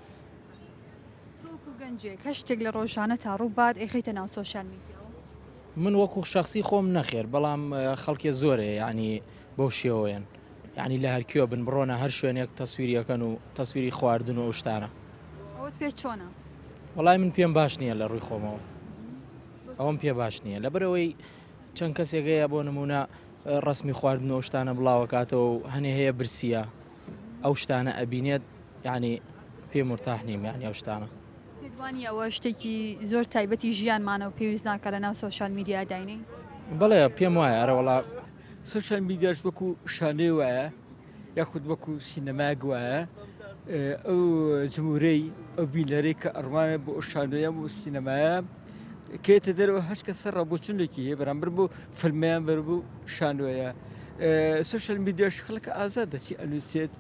[SPEAKER 8] تۆ وەکو گەنجێک هەر شتێک لە ڕۆژانەتا ڕووبات ئەیخەیتە ناو سۆشیال میدیاوە؟
[SPEAKER 2] من وەکو شەخسی خۆم نەخێر بەڵام خەڵکێ زۆر هەیە یانی بەو شێوەیەن یانی لە هەرکوێ بن بڕۆنە هەر شوێنێک تەسویری ئەکەن و تەسویری خواردن و ئەو شتانە.
[SPEAKER 8] ئەوەت پێ چۆنە؟
[SPEAKER 2] وەڵای من پێم باش نییە لە ڕووی خۆمەوە ئەوەم پێ باش نییە لەبەرئەوەی چەند کەسێک هەیە بۆ نمونە ڕسمی خواردن و شتانە بڵاوەکاتەوە و هەنێ هەیە برسیە ئەو شتانە ئەبینێت یعنی پێ مرتاح نیم یعنی ئەو شتانە
[SPEAKER 8] پێت وانییە ئەوە شتێکی زۆر تایبەتی ژیانمانە و پێویست ناکە لە ناو سۆشیال میدیا داینێین؟
[SPEAKER 2] بەڵێ پێم وایە ئەرەوەڵا.
[SPEAKER 9] سۆشیال میدیاش وەکو شانۆی وایە یاخود وەکو سینەمایەک وایە ئەو جمهورەی ئەو بینەرەی کە ئەڕوانێ بۆ ئەو شانۆیە و سینەمایە کێتە دەرەوە هەچ کە سەر ڕابۆچونێکی هەیە بەرامبەر بۆ فیلمیان بەر بۆ شانۆیە. سۆشیال میدیاش خەڵک ئازادە چی ئەنووسێت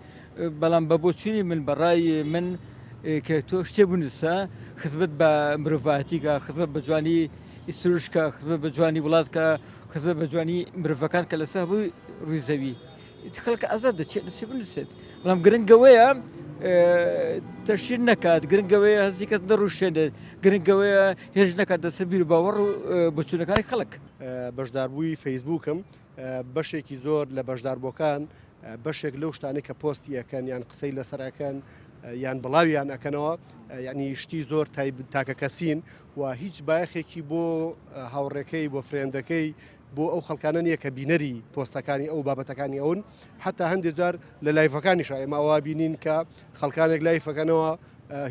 [SPEAKER 9] بەڵام بە بۆچوونی من بەڕای من کە تۆ شتێ بنووسە خزمەت بە مرۆڤایەتیکە خزمەت بە جوانی سروشکە خزمەت بە جوانی وڵات کە خزمەت بە جوانی مرۆڤەکان کە لەسەر ڕووی ڕووی زەوی خەڵک ئازاد دەچێت نووسی بنووسێت بەڵام گرنگەوەیە تەشیر نەکات گرنگەوەیە هەزی کەس نەڕوشێنێت گرنگەوەیە هێش نەکات دەسەر بیر باوەڕ و بۆچوونەکانی خەڵک.
[SPEAKER 10] بەشداربووی فەیسبووکم بەشێکی زۆر لە بەشداربووەکان بەشێک لەو شتانەی کە پۆستی ئەکەن یان قسەی لەسەر ئەکەن یان بڵاویان ئەکەنەوە یعنی شتی زۆر تاکەکەسین و هیچ بایەخێکی بۆ هاوڕێکەی بۆ friend ەکەی بۆ ئەو خەڵکانە نییە کە بینەری پۆستەکانی ئەو بابەتەکانی ئەون حتا هەندێک جار لە live ەکانیش ئێمە ئەوە بینین کە خەڵکانێک live ەکەنەوە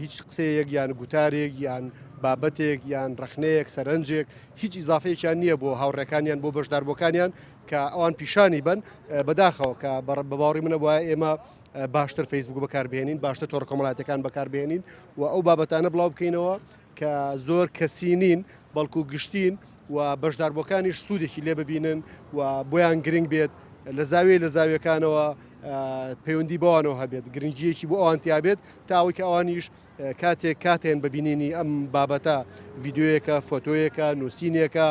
[SPEAKER 10] هیچ قسەیەک یان گوتارێک یان بابەتێک یان ڕەخنەیەک سەرنجێک هیچ ئیزافەیەکیان نییە بۆ هاوڕێکانیان بۆ بەشداربووەکانیان کە ئەوان پیشانی بن بەداخەوە کە بە باوەڕی منە وایە ئێمە باشتر فەیسبوک بەکاربهێنین باشتر تۆڕە کۆمەڵاتەکان بەکاربهێنین و ئەو بابەتانە بڵاو بکەینەوە کە زۆر کەسی نین بەڵکو گشتین و بەشداربووەکانیش سوودێکی لێ ببینن و بۆیان گرنگ بێت لە زاویە لە زاویەکانەوە پەیوەندی بەوانەوە هەبێت گرنگیەکی بۆ ئەوان تیابێت تا ئەوەی کە ئەوانیش کاتێک کاتێن بە بینینی ئەم بابەتە ڤیددیویەکە فۆتۆیەکە نووسینێکە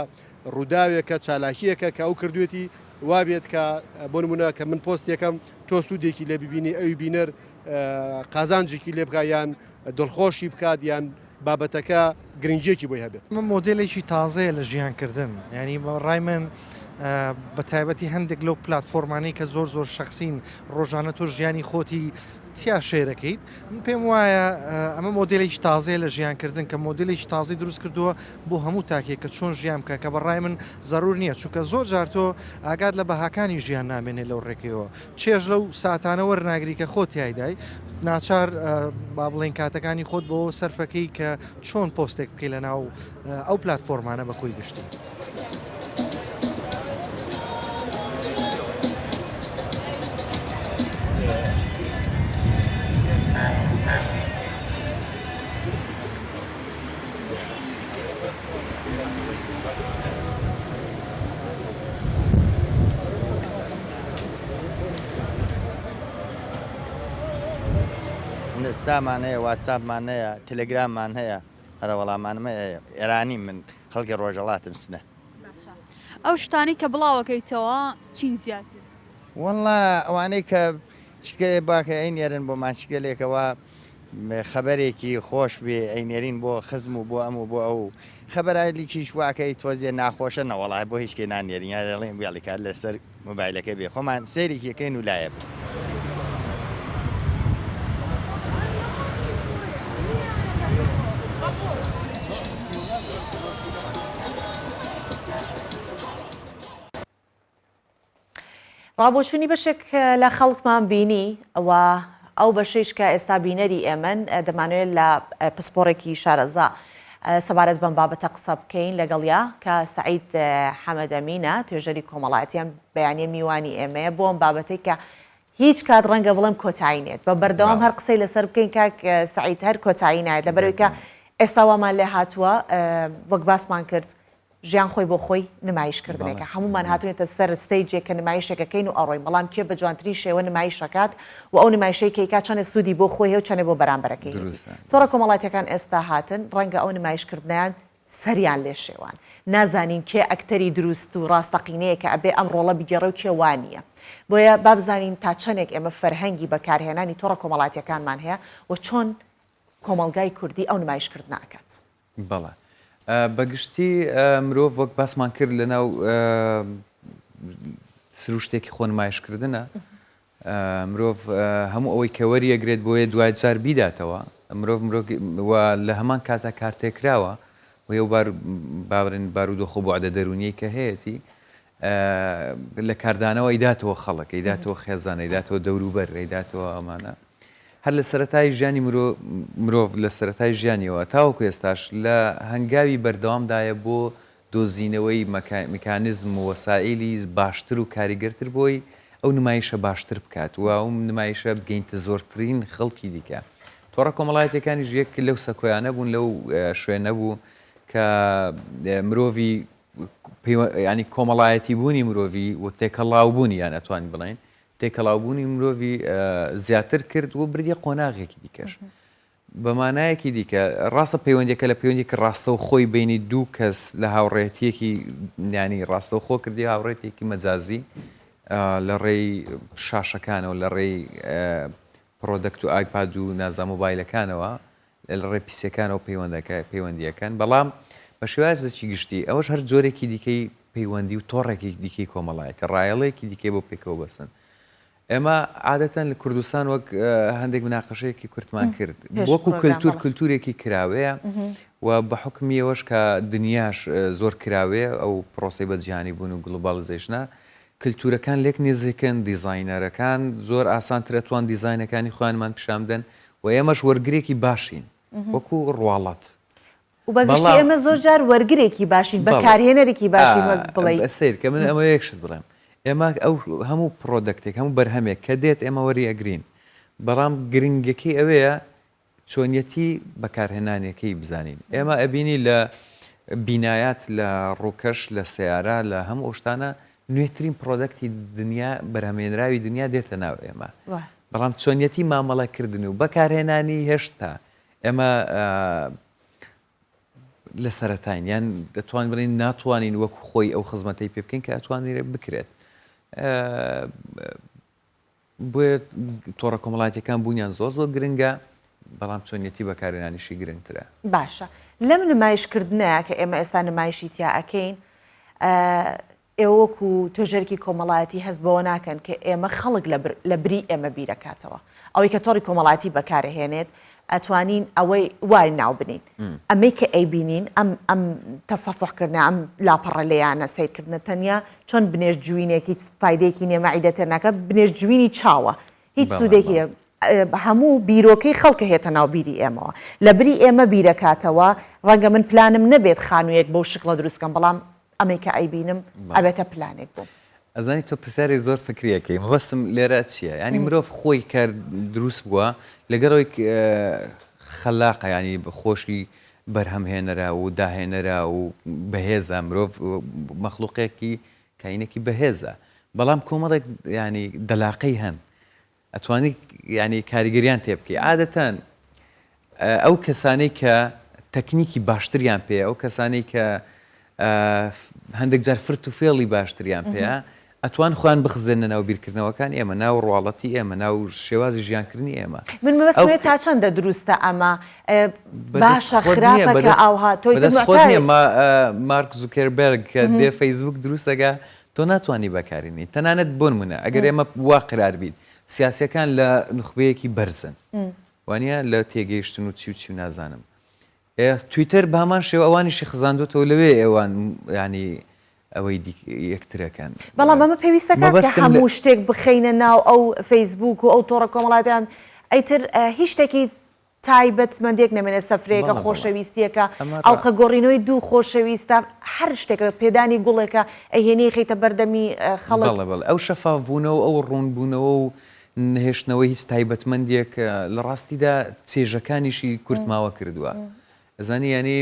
[SPEAKER 10] ڕووداوێکە چالاکیەکە کە ئەو کردوێتی وابێت کە بۆ نمونە کە من پۆستێکەم تۆ سوودێکی لێ ببینی ئەوی بینەر قازانجێکی لێ بکە یان دڵخۆشی بکات یان بابەتەکە گرنگیەکی بۆی هەبێت.
[SPEAKER 11] ئەمە مۆدێلێکی تازەیە لە ژیانکردن، یانی بە ڕای من بە تایبەتی هەندێک لەو پلاتفۆرمانەی کە زۆر زۆر شەخسین، ڕۆژانە تۆ ژیانی خۆتی تیا share ەکەیت، من پێم وایە ئەمە مۆدێلێکی تازەیە لە ژیانکردن کە مۆدێلێکی تازەی دروست کردووە بۆ هەموو تاکێک کە چۆن ژیان بکە کە بە ڕای من زەرور نییە چونکە زۆر جار تۆ ئاگات لە بەهاکانی ژیان نامێنێ لەو ڕێگەیەوە چێژ لەو ساتانە وەرناگری کە خۆت تیایدای، ناچار با بڵێین کاتەکانی خۆت بەوە سەرفەکەی کە چۆن پۆستێک بکەی لەناو ئەو پلاتفۆرمانە بە کۆی گشتی.
[SPEAKER 12] ئینستامان هەیە واتساپمان هەیە تەلەگراممان هەیە ئەرەوەڵا مانم هەیە ئێرانی من خەڵکی ڕۆژەڵاتم سنە.
[SPEAKER 8] باشە ئەو شتانەی کە بڵاوەکەیتەوە چین زیاتر؟
[SPEAKER 12] وەڵا ئەوانەی کە شتگەلێ باکە ئەینێرن بۆمان شتگەلێکەوە خەبەرێکی خۆش بێ ئەینێرین بۆ خزم و بۆ ئەم و بۆ ئەو خەبەرایلکیش واکەی تۆزێ ناخۆشە نەوەڵا بۆ هیچ کەی نانێرین یان ئەڵێین بێڵی کار لەسەر مۆبایلەکە بێ خۆمان سەیرێکی ئەکەین و لایە بن.
[SPEAKER 1] ڕابۆچوونی بەشێک لە خەڵکمان بینی و ئەو بەشەیش کە ئێستا بینەری ئێمەن دەمانەوێت لە پسپۆڕێکی شارەزا سەبارەت بەم بابەتە قسە بکەین لەگەڵیا کە سعید حەمەدەمینە توێژەری کۆمەڵایەتیان بەیانە میوانی ئێمەیە بۆ ئەم بابەتێک کە هیچ کات ڕەنگە بڵێم کۆتایی نێت بە بەردەوام هەر قسەی لەسەر بکەین کاک سعید هەر کۆتایی نایەت لەبەرەوەی کە ئێستا وامان لێ هاتووە وەک باسمان کرد ژیان خۆی بۆ خۆی نمایش کردنێکە هەموومان هاتوینەتە سەر stage ێک کە نمایشێکەکەین و ئەڕۆین بەڵام کێ بە جوانترین شێوە نمایش ئەکات و ئەو نمایشەی کە ئەیکات چەنێ سوودی بۆ خۆی هەیە و چەنێ بۆ بەرامبەرەکەی هەیەتی تۆڕە کۆمەڵاتیەکان ئێستا هاتن ڕەنگە ئەو نمایش کردنەیان سەریان لێ شێوان نازانین کێ ئەکتەری دروست و ڕاستەقینەیە کە ئەبێ ئەم ڕۆڵە بگێڕێ و کێ وا نییە بۆیە با بزانین تا چەنێک ئێمە فەرهەنگی بەکارهێنانی تۆڕە کۆمەڵاتیەکانمان هەیە و چۆن کۆمەڵگای کوردی ئەو نمایش کردنە ئەکات.
[SPEAKER 13] بەڵێ بە گشتی مرۆڤ وەک باسمان کرد لەناو سروشتێکی خۆنمایشکردنە مرۆڤ هەموو ئەوەی کە وەریەگرێت بۆیە دوای جار بیداتەوە مرۆڤ مرۆڤ لە هەمان کاتا کارتێکراوە و ئەو بار باورن بارودۆخ و بوعدە دەرونیەی کە هەیەتی لە کاردانەوە ئەیداتەوە خەڵک ئەیداتەوە خێزان ئەیداتەوە دەوروبەر ئەیداتەوە ئەمانە هەر لە سەرەتای ژیانی مرۆڤ لە سەرەتای ژیانیەوە تاوەکو ئێستاش لە هەنگاوی بەردەوامدایە بۆ دۆزینەوەی میکانیزم و وەسائیلی باشتر و کاریگەرتر بۆی ئەو نمایشە باشتر بکات و ئەو نمایشە بگەینتە زۆرترین خەڵکی دیکە. تۆڕە کۆمەڵایەتیەکانیش یەک لەو سەکۆیانە بوون لەو شوێنە بوو کە مرۆڤی. ینی کۆمەڵایەتی بوونی مرۆڤی و تێکەڵاو بوونی یان ئەتوانین بڵێین تێکەڵاو بوونی مرۆڤی زیاتر کرد و بردیە قۆناغێکی دیکەش. بە مانایەکی دیکە، ڕاستە پەیوەندیەکە لە پەیوەندیەکی ڕاستەوخۆی بەینی دوو کەس لە هاوڕێیەتیەکی یانی ڕاستەوخۆ کردی هاوڕێتێکی مەجازی لە ڕێی شاشەکانەوە لە ڕێی product و ئایپاد و نازا مۆبایلەکانەوە لە ڕێی پیسیەکانەوە پەیوەندەکە پەیوەندیەکەن بەڵام بە شێوازێکی گشتی ئەوەش هەر جۆرێکی دیکەی پەیوەندی و تۆڕێکی دیکەی کۆمەڵایەتی ڕایەڵێکی دیکەی بۆ پێکەوە بەستن ئێمە عادەتەن لە کوردستان وەک هەندێک مناقەشەیەکی کورتمان کرد وەکو کللتور کللتورێکی کراوەیە و بە حکمی ئەوەش کە دنیاش زۆر کراوەیە ئەو پرۆسی بە جیهانی بوون و globalization ە کللتورەکان لێک نزیکن دیزینەرەکان زۆر ئاسانتر ئەتوان دیزینەکانی خۆیانمان پیشان بدەن و ئێمەش وەرگرێکی باشین وەکو ڕواڵەت.
[SPEAKER 1] و بە گشتی ئێمە زۆر جار وەرگرێکی باشین، بەکارهێنەرێکی باشین وەک بڵێی.
[SPEAKER 13] سەیر کە من ئەمەوێ یەک شت بڵێم، ئێمە ئەو هەموو product ێک، هەموو بەرهەمێک کە دێت ئێمە وەری ئەگرین، بەڵام گرنگەکەی ئەوەیە چۆنیەتی بەکارهێنانەکەی بزانین. ئێمە ئەبینی لە بینایات، لە ڕووکەش، لە سەیارە، لە هەموو ئەو شتانە نوێترین product ی دنیا، بەرهەمهێنراوی دنیا دێتە ناو ئێمە، بەڵام چۆنیەتی مامەڵەکردن و بەکارهێنانی هێشتا ئێمە لە سەرەتاین یان دەتوانین بڵێین ناتوانین وەکو خۆی ئەو خزمەتەی پێ بکەین کە ئەتوانرێت بکرێت. بۆیە تۆڕە کۆمەڵایەتیەکان بوونیان زۆر زۆر گرنگە بەڵام چۆنیەتی بەکارهێنانیشی گرنگترە.
[SPEAKER 1] باشە لەم نمایشکردنە کە ئێمە ئێستا نمایشی تیا ئەکەین ئێوە وەکو توێژەرێکی کۆمەڵایەتی هەست بەوە ناکەن کە ئێمە خەڵک لە بری ئێمە بیرەکاتەوە ئەوەی کە تۆڕی کۆمەڵایەتی بەکارەهێنێت ئەتوانین ئەوەی وای ناو بنین ئەمەی کە ئەیبینین ئەم ئەم تەسەفحکردە ئەم لاپەڕە لێیانە سیرکردنە تەنیا چۆن بنێشت جوینێک هیچ فایدەیەکی نییە مەعیدە تێر ناکە بنێشت جوینی چاوە هیچ سوودێکی هەموو بیرۆکەی خەڵکە هێتە ناو بیری ئێمەوە لە بری ئێمە بیرەکاتەوە ڕەنگە من پلانم نەبێت خانوویەک بەو شکڵە دروست بکەم بەڵام ئەمەی کە ئەیبینم ئەبێتە پلانێک بۆم.
[SPEAKER 13] ئەزانی تۆ پرسیاری زۆر فکری ئەکەی مەبەستم لێرە چییە یانی مرۆڤ خۆی کە دروست بووە لەگەڵەوەی خەلاقە ینی خۆشی بەرهەمهێنەرە و داهێنەرە و بەهێزە مرۆڤ مەخلوقێکی کاینێکی بەهێزە بەڵام کۆمەڵێک ینی دەلاقەی هەن ئەتوانی یانی کاریگەریان تێ بکەی عادەتەن ئەو کەسانەی کە تەکنیکی باشتریان پێ ئەو کەسانەی کە هەندێک جار فرت و فێڵی باشتریان پێیە ئەتوان خۆیان بخزێنە ناو بیرکردنەوەکان ئێمە ناو ڕواڵەتی ئێمە ناو شێوازی ژیانکردنی ئێمە
[SPEAKER 1] من مەبەستمەوێ تا چەندە دروستە ئەمە باشە خراپە کە ئاوها تۆی
[SPEAKER 13] بەدەست خۆت نییە مارک زوکێربێرگ کە دێ فەیسبوک دروستەکە تۆ ناتوانی بەکاری نی تەنانەت بۆنمونە ئەگەر ئێمە وا قرار بیت سیاسیەکان لە نوخبەیەکی بەرزن وانە لە تێگەیشتن و چی و چی و نازانم تویتەر بامان شێوە ئەوانیشی خزاندوتەوە لەوێ ئێوان ینی ئەوەی یەکترەکەن
[SPEAKER 1] بەڵام ئەمە پێویستەکە کە هەموو شتێک بخەینە ناو ئەو فەیسبوک و ئەو تۆڕە کۆمەڵاتیان ئەیتر هیچ شتێکی تایبەتمەندیەک نەمێنێت سەفرەیەکە خۆشەویستیەکە ئەڵقە گۆڕینەوەی دوو خۆشەویستە هەر شتێکە پێدانی گوڵێکە ئەیهێنی خەیتە بەردەمی خەڵک.
[SPEAKER 13] بەڵێ بەڵێ ئەو شەفاف بوونەوە ئەو ڕوون بوونەوە و نەهێشتنەوەی هیچ تایبەتمەندیەک لە ڕاستیدا چێژەکانیشی کورت ماوە کردووە ئەزانی یانی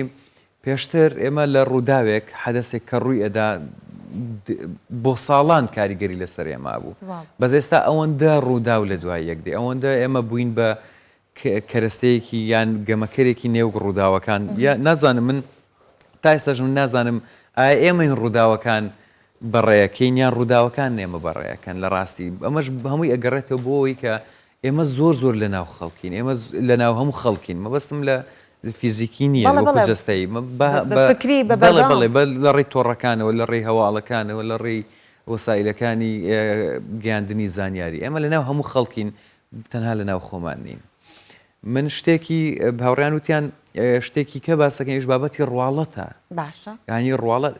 [SPEAKER 13] پێشتر ئێمە لە ڕووداوێک، حەدەسێک کە ڕووی ئەدا بۆ ساڵان کاریگەری لەسەر ئێمە بوو. بەس ئێستا ئەوەندە ڕووداو لە دوای یەک دێ، ئەوەندە ئێمە بووین بە کەرەستەیەکی یان گەمەکەرێکی نێو ڕووداوەکان، یا نازانم من تا ئێستاش من نازانم ئایا ئێمەین ڕووداوەکان بەڕێیەکەین یان ڕووداوەکان ئێمە بەڕێیەکەن لە ڕاستی ئەمەش هەمووی ئەگەڕێتەوە بۆ ئەوەی کە ئێمە زۆر زۆر لە ناو خەڵکین ئێمە لە ناو هەموو خەڵکین مەبەستم لە فیزیکی نییە وەکو جەستەیی
[SPEAKER 1] فکری بە
[SPEAKER 13] بەڵێ بەڵێ بە لە ڕێی تۆڕەکانەوە لە ڕێی هەواڵەکانەوە لە ڕێی وەسایلەکانی گەیاندنی زانیاری ئێمە لە ناو هەموو خەڵکین تەنها لە ناو خۆمان نین من شتێکی هاوڕیان وتیان شتێکی کە باسەکەن ئیش بابەتی ڕواڵەتە
[SPEAKER 1] باشە
[SPEAKER 13] ینی ڕواڵەت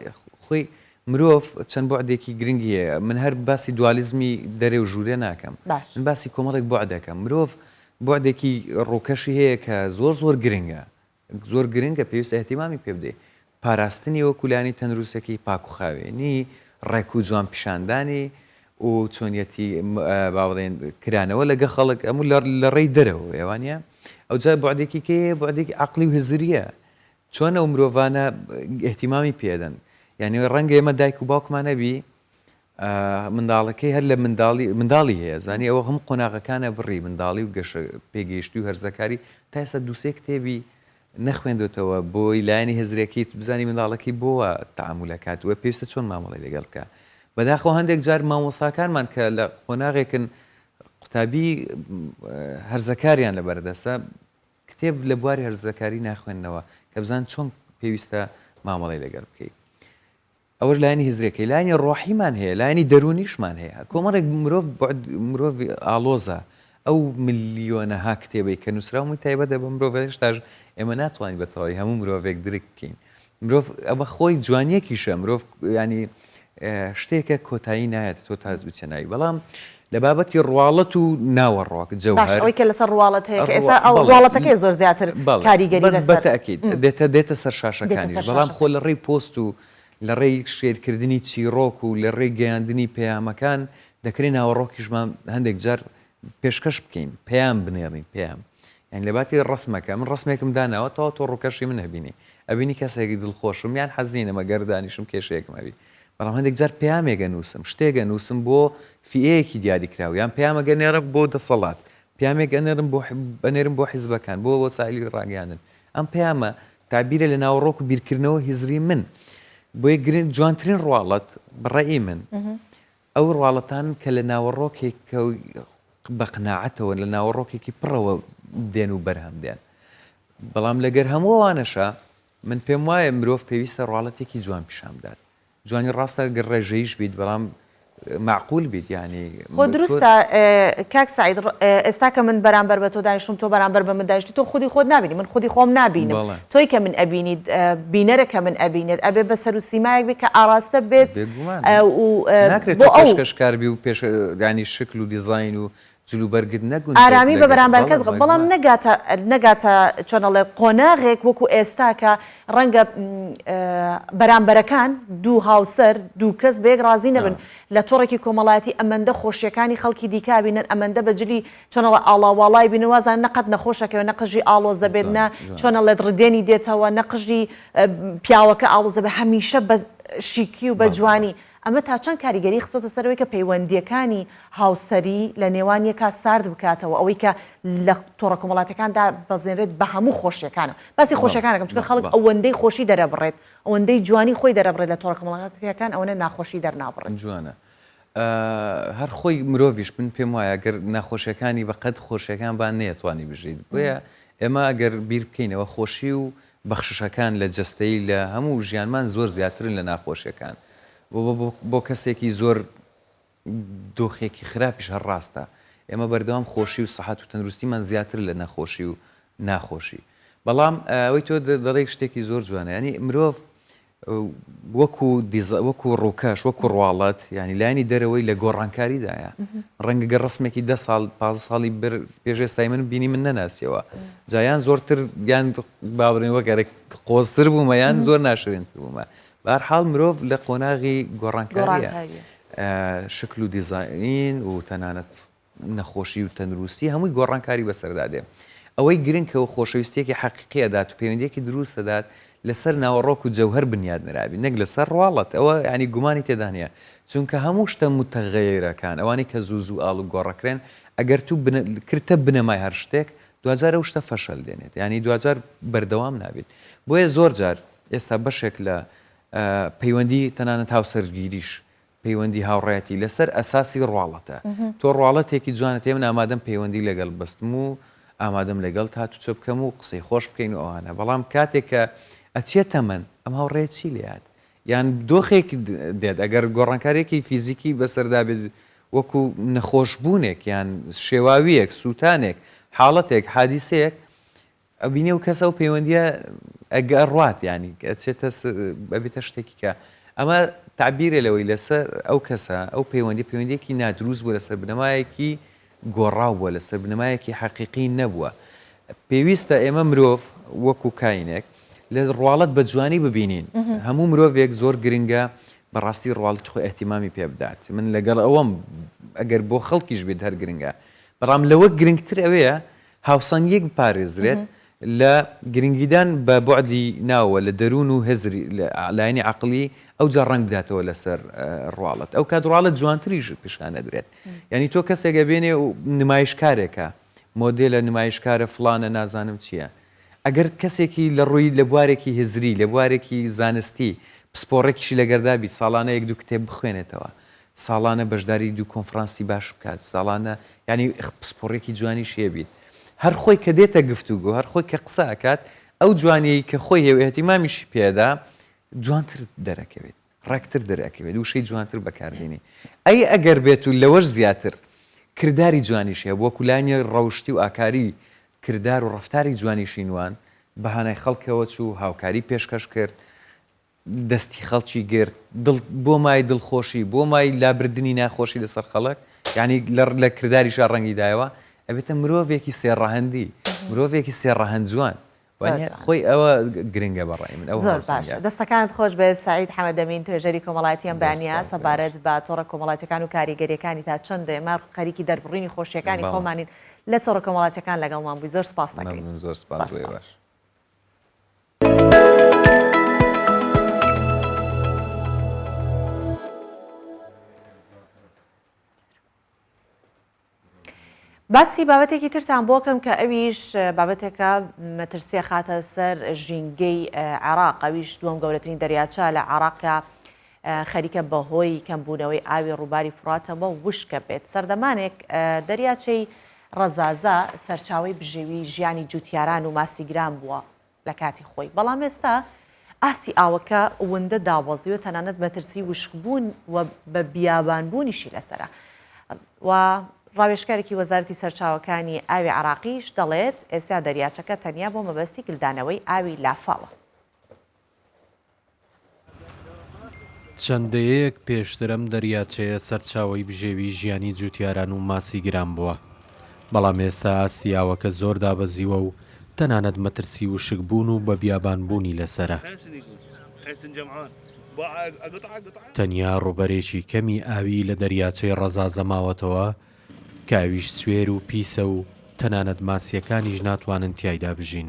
[SPEAKER 13] خۆی مرۆڤ چەند بوعدێکی گرنگی هەیە، من هەر باسی دوالیزمی دەرێ و ژوورێ ناکەم، من باسی کۆمەڵێک بوعد دەکەم، مرۆڤ بوعدێکی ڕووکەشی هەیە کە زۆر زۆر گرنگە، زۆر گرنگە پێویستە ئیهتیمامی پێ بدەی، پاراستنی وەکو لایەنی تەندروستەکەی، پاک و خاوێنی، ڕێک و جوان پیشاندانی و چۆنیەتی با بڵێین کرانەوە لەگە خەڵک، هەموو لە ڕێی دەرەوەیە وانیە؟ ئەوجا بوعدێکی کەی هەیە، بوعدێکی عەقڵی و هزرییە، چۆن ئەو مرۆڤانە ئیهتیمامی پێدەن؟ یعنی ڕەنگە ئێمە دایک و باوکمان نەبی منداڵەکەی هەر لە منداڵی منداڵی هەیە زانی ئەوە هەم قۆناغەکانە بڕی منداڵی و گەشە پێگەیشتوی و هەرزەکاری تا ئێستا دووسێ کتێبی نەخوێندۆتەوە بۆی لایەنی هزرەکەی بزانی منداڵەکەی بۆوە تەعامولەکات و پێویستە چۆن مامەڵەی لەگەڵ بکە بەداخەوە هەندێک جار مامۆستاکانمان کە لە قۆناغێکن قوتابی هەرزەکاریان لەبەردەستە کتێب لە بواری هەرزەکاری ناخوێندنەوە کە بزان چۆن پێویستە مامەڵەی لەگەڵ بکەیت ئەوەش لایەنی هزرەکەی، لایەنی ڕۆحیمان هەیە، لایەنی دەروونیشمان هەیە. کۆمەڵێک مرۆڤ بوعد مرۆڤ ئاڵۆزە. ئەو ملیۆنەها کتێبەی کە نووسراون هەمووی تایبەتە بە مرۆڤ، هێشتاش ئێمە ناتوانین بە تەواوی هەموو مرۆڤێک درک بکەین. مرۆڤ ئەمە خۆی جوانییەکیشە، مرۆڤ یانی شتێکە کۆتایی نایەت تۆ تا بچە ناوی. بەڵام لە بابەتی ڕواڵەت و ناوەڕۆک،
[SPEAKER 1] باش
[SPEAKER 13] جەوهەر،
[SPEAKER 1] ئەوەی کە لەسەر ڕواڵەت هەیە کە
[SPEAKER 13] ڕوا
[SPEAKER 1] ئێستا ئەو
[SPEAKER 13] بەڵێ
[SPEAKER 1] ڕواڵەتەکەی زۆر زیاتر
[SPEAKER 13] بەڵێ
[SPEAKER 1] کاریگەری
[SPEAKER 13] بە
[SPEAKER 1] لەسەر
[SPEAKER 13] تەئکید دێتە دێتە سەر
[SPEAKER 1] دێتە
[SPEAKER 13] شاشەکانیش
[SPEAKER 1] سەر
[SPEAKER 13] بەڵام خۆ
[SPEAKER 1] شاشەکان.
[SPEAKER 13] لە ڕێی پۆست و لە ڕێی شێرکردنی چیڕۆک و لە ڕێی گەیاندنی پەیامەکان دەکرێ ناوەڕۆکیشمان هەندێک جار پێشکەش بکەین پەیام بنێڕین پەیام یانی لە باتی ڕەسمەکە من ڕەسمێکم داناوە تەواو تۆ ڕووکەشی من ئەبینی ئەبینی کەسێکی دڵخۆشم یان حەزینم ئەگەر دانیشم کێشەیەکم هەبی بەڵام هەندێک جار پەیامێک ئەنووسم شتێک ئەنووسم بۆ فیئەیەکی دیاریکراو یان پەیامەک ئەنێرم بۆ دەسەڵات پەیامێک ئەنێرم بۆ ئەنێرم بۆ حیزبەکان بۆ وەسائیلی ڕاگەیاندن ئەم پەیامە تەعبیرە لە ناوەڕۆک و بیرکردنەوە هزری من. بۆیە گرنگ جوانترین ڕواڵەت بە ڕەئی من ئەو ڕواڵەتانن کە لە ناوەڕۆکێکە بە قناعەتەوە لە ناوەڕۆکێکی پڕەوە دێن و بەرهەم دێن. بەڵام لەگەر هەموو ئەوانەشا من پێم وایە مرۆڤ پێویستە ڕواڵەتێکی جوان پیشان بدات. جوانی ڕاستە گەر ڕێژەییش بیت بەڵام مەعقول بیت یانی
[SPEAKER 1] خۆ دروستە کاک سەعید ئێستا کە من بەرامبەر بە تۆ دانیشتوم تۆ بەرامبەر بە من دانیشتوی تۆ خودی خۆت نابینی من خودی خۆم نابینم تۆی کە من ئەبینیت بینەرە کە من ئەبینێت ئەبێ بە سەر و سیمایەک بێت کە ئاراستە بێت و
[SPEAKER 13] ناکرێت تۆ پێشکەشکار بی و پێش یانی شکل و دیزاین و جلوبەرگت نەگونجێت
[SPEAKER 1] ئارامی بە بەرامبەرەکەت بخە بەڵام نەگاتە نەگاتە چۆن ئەڵێ قۆناغێک وەکو ئێستا کە ڕەنگە بەرامبەرەکان دوو هاوسەر دوو کەس بەیەک ڕازی نەبن لە تۆڕێکی کۆمەڵایەتی ئەمەندە خۆشیەکانی خەڵکی دیکە بینن ئەمەندە بە جلی چۆن ئەڵێ ئاڵاواڵای بینن وازانن نە قەت نەخۆشەکەوێ نە قژی ئاڵۆز دەبێت نە چۆن ئەڵێت ڕدێنی دێتەوە نە قژی پیاوەکە ئاڵۆز دەبێت هەمیشە بە شیکی و بە جوانی ئەمە تا چەند کاریگەری خستۆتە سەر ئەوەی کە پەیوەندییەکانی هاوسەری لە نێوان یەکا سارد بکاتەوە، ئەوەی کە لە تۆڕە کۆمەڵاتیەکاندا بەزێنرێت بە هەموو خۆشیەکانەوە. باسی خۆشیەکان ئەکەم چونکە خەڵک ئەوەندەی خۆشی دەرەبڕێت، ئەوەندەی جوانی خۆی دەرەبڕێت لە تۆڕە کۆمەڵاتیەکان ئەوەنە ناخۆشی دەرنابڕێت.
[SPEAKER 13] جوانە. هەر خۆی مرۆڤیش من پێم وایە گەر ناخۆشیەکانی بە قەد خۆشیەکان با نەیەتوانی بژیت. بۆیە ئێمە ئەگەر بیر بکەینەوە خۆشی و بەخششەکان لە جەستەیی لە هەموو ژیانمان زۆر زیاترن لە ناخۆشیەکان. بۆ کەسێکی زۆر دۆخێکی خراپیش هەر ڕاستە ئێمە بەردەوام خۆشی و سەحەت و تەندروستیمان زیاتر لە نەخۆشی و ناخۆشی بەڵام ئەوەی تۆ دەڵێی شتێکی زۆر جوانە ینی مرۆڤ وەکو وەکو ڕووکەش وەکو ڕواڵەت ینی لایەنی دەرەوەی لە گۆڕانکاریدایە ڕەنگە گەر ڕسمێکی ده ساڵ پ ساڵی بر پێش ئێستای من بینی من نەناسیەوە جایان زۆرتر یان باوەڕین وەگەرە قۆزتر بوومە یان زۆر ناشرینتر بوومە بەهەرحاڵ مرۆڤ لە قۆناغی گۆڕانکارییە، شکل و دیزاین و تەنانەت نەخۆشی و تەندروستی هەمووی گۆڕانکاری بەسەردا دێ. ئەوەی گرنکە و خۆشەویستییەکی حەقیقی ئەدات و پەیوەندییەکی دروست ئەدات لەسەر ناوەڕۆک و جەوهەر بنیات نرابی نەک لەسەر ڕواڵەت ئەوە یانی گومانی تێدا نییە چونکە هەموو شتە متغەیرەکان ئەوانەی کە زوو زوو ئاڵوگۆڕەکرێن ئەگەر تو کردتە بنەمای هەر شتێک دواجار ئەو شتە فەشەل دێنێت یانی دواجار بەردەوام نابیت بۆیە زۆر جار ئێستا بەشێک لە پەیوەندی تەنانەت هاوسەرگیریش پەیوەندی هاوڕێیەتی لەسەر ئەساسی ڕواڵەتە تۆ ڕواڵەتێکی جوانت هەیە من ئامادەم پەیوەندی لەگەڵ بەستم و ئامادەم لەگەڵت هاتوچۆ بکەم و قسەی خۆش بکەین و ئەوانە بەڵام کاتێک کە ئەچێ تەمەن ئەم هاوڕێیە چی لێهات یان دۆخێک دێت ئەگەر گۆڕانکاریەکی فیزیکی بەسەردا بێت وەکو نەخۆشبوونێک یان شێواویەک سووتانێک حاڵەتێک حادیسەیەک ئەبینی ئەو کەسە ئەو پەیوەندیە ئەگە ئەڕوات یانی ئەچێتە ئەبێتە شتێکی کە ئەمە تەعبیرە لەوەی لەسەر ئەو کەسە ئەو پەیوەندی پەیوەندیەکی نادروست بووە لەسەر بنەمایەکی گۆڕاو بووە لەسەر بنەمایەکی حەقیقی نەبووە پێویستە ئێمە مرۆڤ وەکو کاینێک لە ڕواڵەت بە جوانی ببینین هەموو مرۆڤێک زۆر گرنگە بەڕاستی ڕواڵەتی خۆی ئیهتیمامی پێ بدات من لەگەڵ ئەوەم ئەگەر بۆ خەڵکیش بێت هەر گرنگە بەڵام لەوە گرنگتر ئەوەیە هاوسەنگییەک بپارێزرێت. لە گرنگیدان بە بوعدی ناوەوە لە دەروون و هزری لە لایەنی عەقڵی ئەوجا ڕەنگ بداتەوە لەسەر ڕواڵەت ئەو کات ڕواڵەت جوانتریش پیشان ئەدرێت یانی تۆ کەسێک ئەبێنێ و نمایشکارێکە مۆدێلە نمایشکارە فڵانە نازانم چییە ئەگەر کەسێکی لە ڕووی لە بوارێکی هزری لە بوارێکی زانستی پسپۆڕێکیشی لەگەردا بیت ساڵانە یەک دوو کتێب بخوێنێتەوە ساڵانە بەشداری دوو کۆنفرانسی باش بکات ساڵانە یانی پسپۆڕێکی جوانیش هەیە بیت هەر خۆی کە دێتە گفتوگۆ هەر خۆی کە قسە ئەکات ئەو جوانیەی کە خۆی هەیە و ئیهتیمامیشی پێدا جوانتر دەرەکەوێت ڕێکتر دەرئەکەوێت وشەی جوانتر بەکاردێنی ئەی ئەگەر بێت و لەوەش زیاتر کرداری جوانیش هەیە وەکو لایەنی ڕەوشتی و ئاکاری کردار و ڕەفتاری جوانیشی نوان بە هانای خەڵکەوە چوو هاوکاری پێشکەش کرد دەستی خەڵکی گرت دڵ بۆ مای دڵخۆشی بۆ مای لابردنی ناخۆشی لەسەر خەڵک یعنی لە کرداریشا ڕەنگی دایەوە ئەبێتە مرۆڤێکی سێ ڕەهەندی مرۆڤێکی سێ ڕەهەند جوان وانیە خۆی ئەوە گرنگە بە ڕای من ئەو
[SPEAKER 1] زۆر باشە دەستەکانت خۆش بێت سعید حەمەدەمین توێژەری کۆمەڵایەتی ئەم بەیانە سەبارەت بە تۆڕە کۆمەڵاتیەکان و کاریگەریەکانی تا چەند ئێمە خەریکی دەربڕینی خۆشیەکانی خۆمانین لە تۆڕە کۆمەڵاتیەکان لەگەڵمان بووی زۆر سپاس دەکەین
[SPEAKER 13] زۆر سپاس باش.
[SPEAKER 1] باسی بابەتێکی ترتان بۆ کەم کە ئەویش بابەتێکە مەترسیە خاتە سەر ژینگەی عێراق ئەویش دووەم گەورەترین دەریاچە لە عێراق کە خەریکە بەهۆی کەمبوونەوەی ئاوی ڕووباری فڕاتەوە وشکە بێت سەردەمانێک دەریاچەی ڕەزازە سەرچاوەی بژێوی ژیانی جوتیاران و ماسیگران بووە لە کاتی خۆی، بەڵام ئێستا ئاستی ئاوەکە وندە دابەزیوە تەنانەت مەترسی وشکبوون و بە بیابانبوونیشی لەسەرە و ڕاوێژکارێکی وەزارەتی سەرچاوەکانی ئاوی عێراقیش دەڵێت ئێستا دەریاچەکە تەنیا بۆ مەبەستی گلدانەوەی ئاوی لافاوە.
[SPEAKER 14] چەند دەیەیەک پێشتر ئەم دەریاچەیە سەرچاوەی بژێوی ژیانی جوتیاران و ماسیگران بووە، بەڵام ئێستا ئاستی ئاوەکە زۆر دابەزیوە و تەنانەت مەترسی وشکبوون و بەبیابانبوونی لەسەرە. تەنیا ڕووبەرێکی کەمی ئاوی لە دەریاچەی ڕەزازە ماوەتەوە کە ئەویش سوێر و پیسە و تەنانەت ماسییەکانیش ناتوانن تیایدا بژین.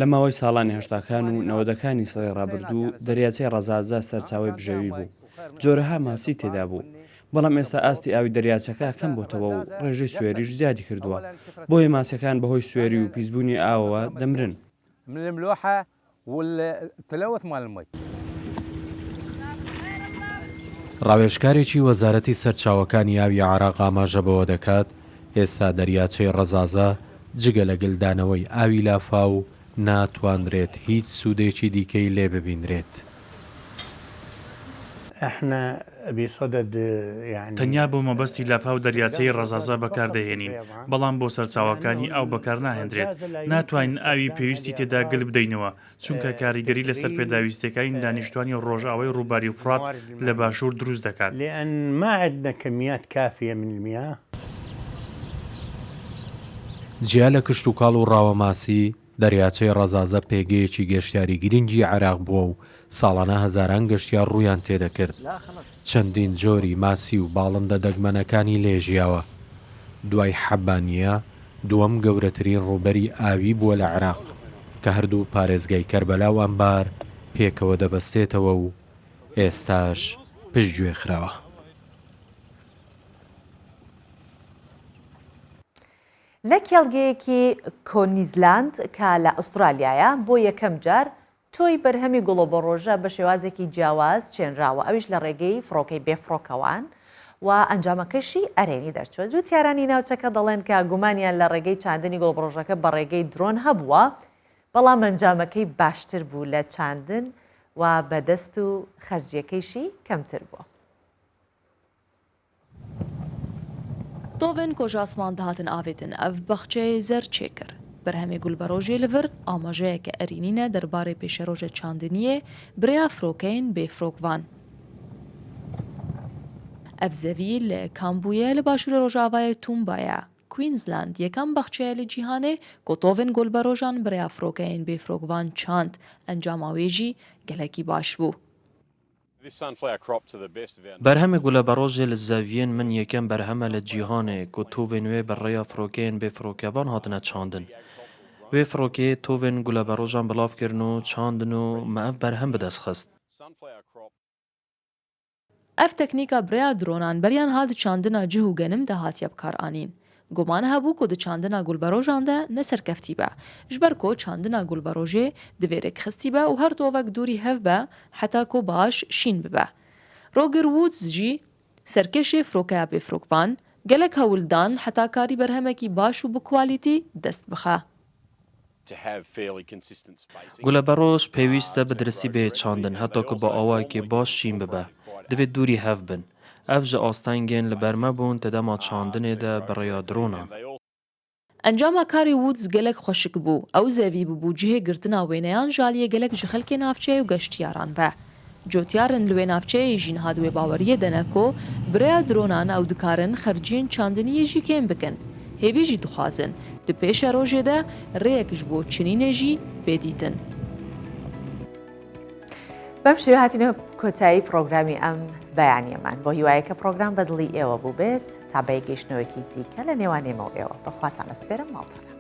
[SPEAKER 15] لە ماوەی ساڵانی هەشتاکان و نەوەدەکانی سەدەی ڕابردوو دەریاچەی ڕەزازە سەرچاوەی بژێوی بوو، جۆرەها ماسی تێدا بوو، بەڵام ئێستا ئاستی ئاوی دەریاچەکە کەم بۆتەوە و ڕێژەی سوێریش زیادی کردووە، بۆیە ماسیەکان بەهۆی سوێری و پیسبوونی ئاوەوە دەمرن.
[SPEAKER 16] والتلوث مال المي.
[SPEAKER 14] ڕاوێژکارێکی وەزارەتی سەرچاوەکانی ئاوی عێراق ئاماژە بەوە دەکات، ئێستا دەریاچەی ڕەزازە جگە لە گلدانەوەی ئاوی لافاو ناتوانرێت هیچ سوودێکی دیکەی لێ ببینرێت.
[SPEAKER 17] تەنیا بۆ مەبەستی لافاو دەریاچەی ڕەزازە بەکاردەهێنین، بەڵام بۆ سەرچاوەکانی ئاو بەکارناهێندرێت، ناتوانین ئاوی پێویستی تێدا گل بدەینەوە، چونکە کاریگەری لەسەر پێداویستییەکانی دانیشتوانی ڕۆژئاوای ڕووباری فوڕات لە باشوور دروست دەکات.
[SPEAKER 14] جیا لە کشتوکاڵ و ڕاوەماسی، دەریاچەی ڕەزازە پێگەیەکی گەشتیاری گرنگی عێراق بووە و ساڵانە هەزاران گەشتیار ڕوویان تێدەکرد. چەندین جۆری ماسی و باڵندە دەگمەنەکانی لێ ژیاوە. دوای حەبانییە، دووەم گەورەترین ڕووبەری ئاوی بووە لە عێراق، کە هەردوو پارێزگای کەربەلا و ئەنبار پێکەوە دەبەستێتەوە و ئێستاش پشتگوێ خراوە.
[SPEAKER 1] لە کێڵگەیەکی کۆنیزلاند کە لە ئوسترالیایە، بۆ یەکەم جار تۆی بەرهەمی گوڵۆبەڕۆژە بە شێوازێکی جیاواز چێنراوە، ئەویش لە ڕێگەی فڕۆکەی بێفڕۆکەوان و ئەنجامەکەشی ئەرێنی دەرچووە. جووتیارانی ناوچەکە دەڵێن کە گومانیان لە ڕێگەی چاندنی گوڵۆبەڕۆژەکە بە ڕێگەی درۆن هەبووە، بەڵام ئەنجامەکەی باشتر بوو لە چاندن و بە دەست و خەرجییەکەیشی کەمتر بووە.
[SPEAKER 18] Tovên ku ji asman dihatin avêtin ev baxçeyê zer çêkir. Berhemê gulberojê li vir amajeyeke erînî ne derbarê pêşeroja çandiniyê bi rêya firokeyên bêfirokvan. Ev zevî li Kambûyê li başûrê rojavayê Tûmba ye. Queensland yekem baxçe ye li cîhanê ku tovên gulberojan bi rêya firokeyên bêfirokvan çand. Encama wê jî gelekî baş bû.
[SPEAKER 16] Berhemê guleberojê li zeviyên min yekem berhem e li cîhanê ku tovên wê bi rêya firokeyên bêfirokevan hatine çandin. Wê firokeyê tovên guleberojan belav kirin û çandin û me ev berhem bi dest xist.
[SPEAKER 18] Ev teknîka bi rêya dronan beriya niha di çandina cih û genim de hatiye bikaranîn. Guman hebû ku di çandina gulberojan de ne serkeftî be. Ji ber ku çandina gulberojê divê rêkxistî be û her tovek dûrî hev be heta ku baş şîn bibe. Roger Woods jî serkêşê firokeya bêfirokvan, gelek hewl dan heta karî berhemekî baş û bi kualîtî dest bixe.
[SPEAKER 16] Guleberoj pêwîst e bi diristî bê çandin heta ku bi awayekî baş şîn bibe. Divê dûrî hev bin. Ev ji astengên li ber me bûn di dema çandinê de bi rêya dronan.
[SPEAKER 18] Encama karê Woods gelek xweşik bû. Ew zevî bûbû cihê girtina wêneyan ji aliyê gelek ji xelkê navçeyê û geştiyaran ve. Cotyarên li wê navçeyê jî niha di wê baweriyê de ne ku bi rêya dronan ew dikarin xerciyên çandiniyê jî kêm bikin. Hêvî jî dixwazin di pêşerojê de rêyek ji bo çinînê jî bê dîtin.
[SPEAKER 1] بەم شێوە هاتینە کۆتایی پرۆگرامی ئەم بەیانیەمان بۆ هیوایەکە پرۆگرام بەدڵی ئێوە بوو بێت تا بە یەکگەیشتنەوەیەکی دیکە لە نێوان ئێمە و ئێوە بەخواتان ئەسپێرم ماڵتان.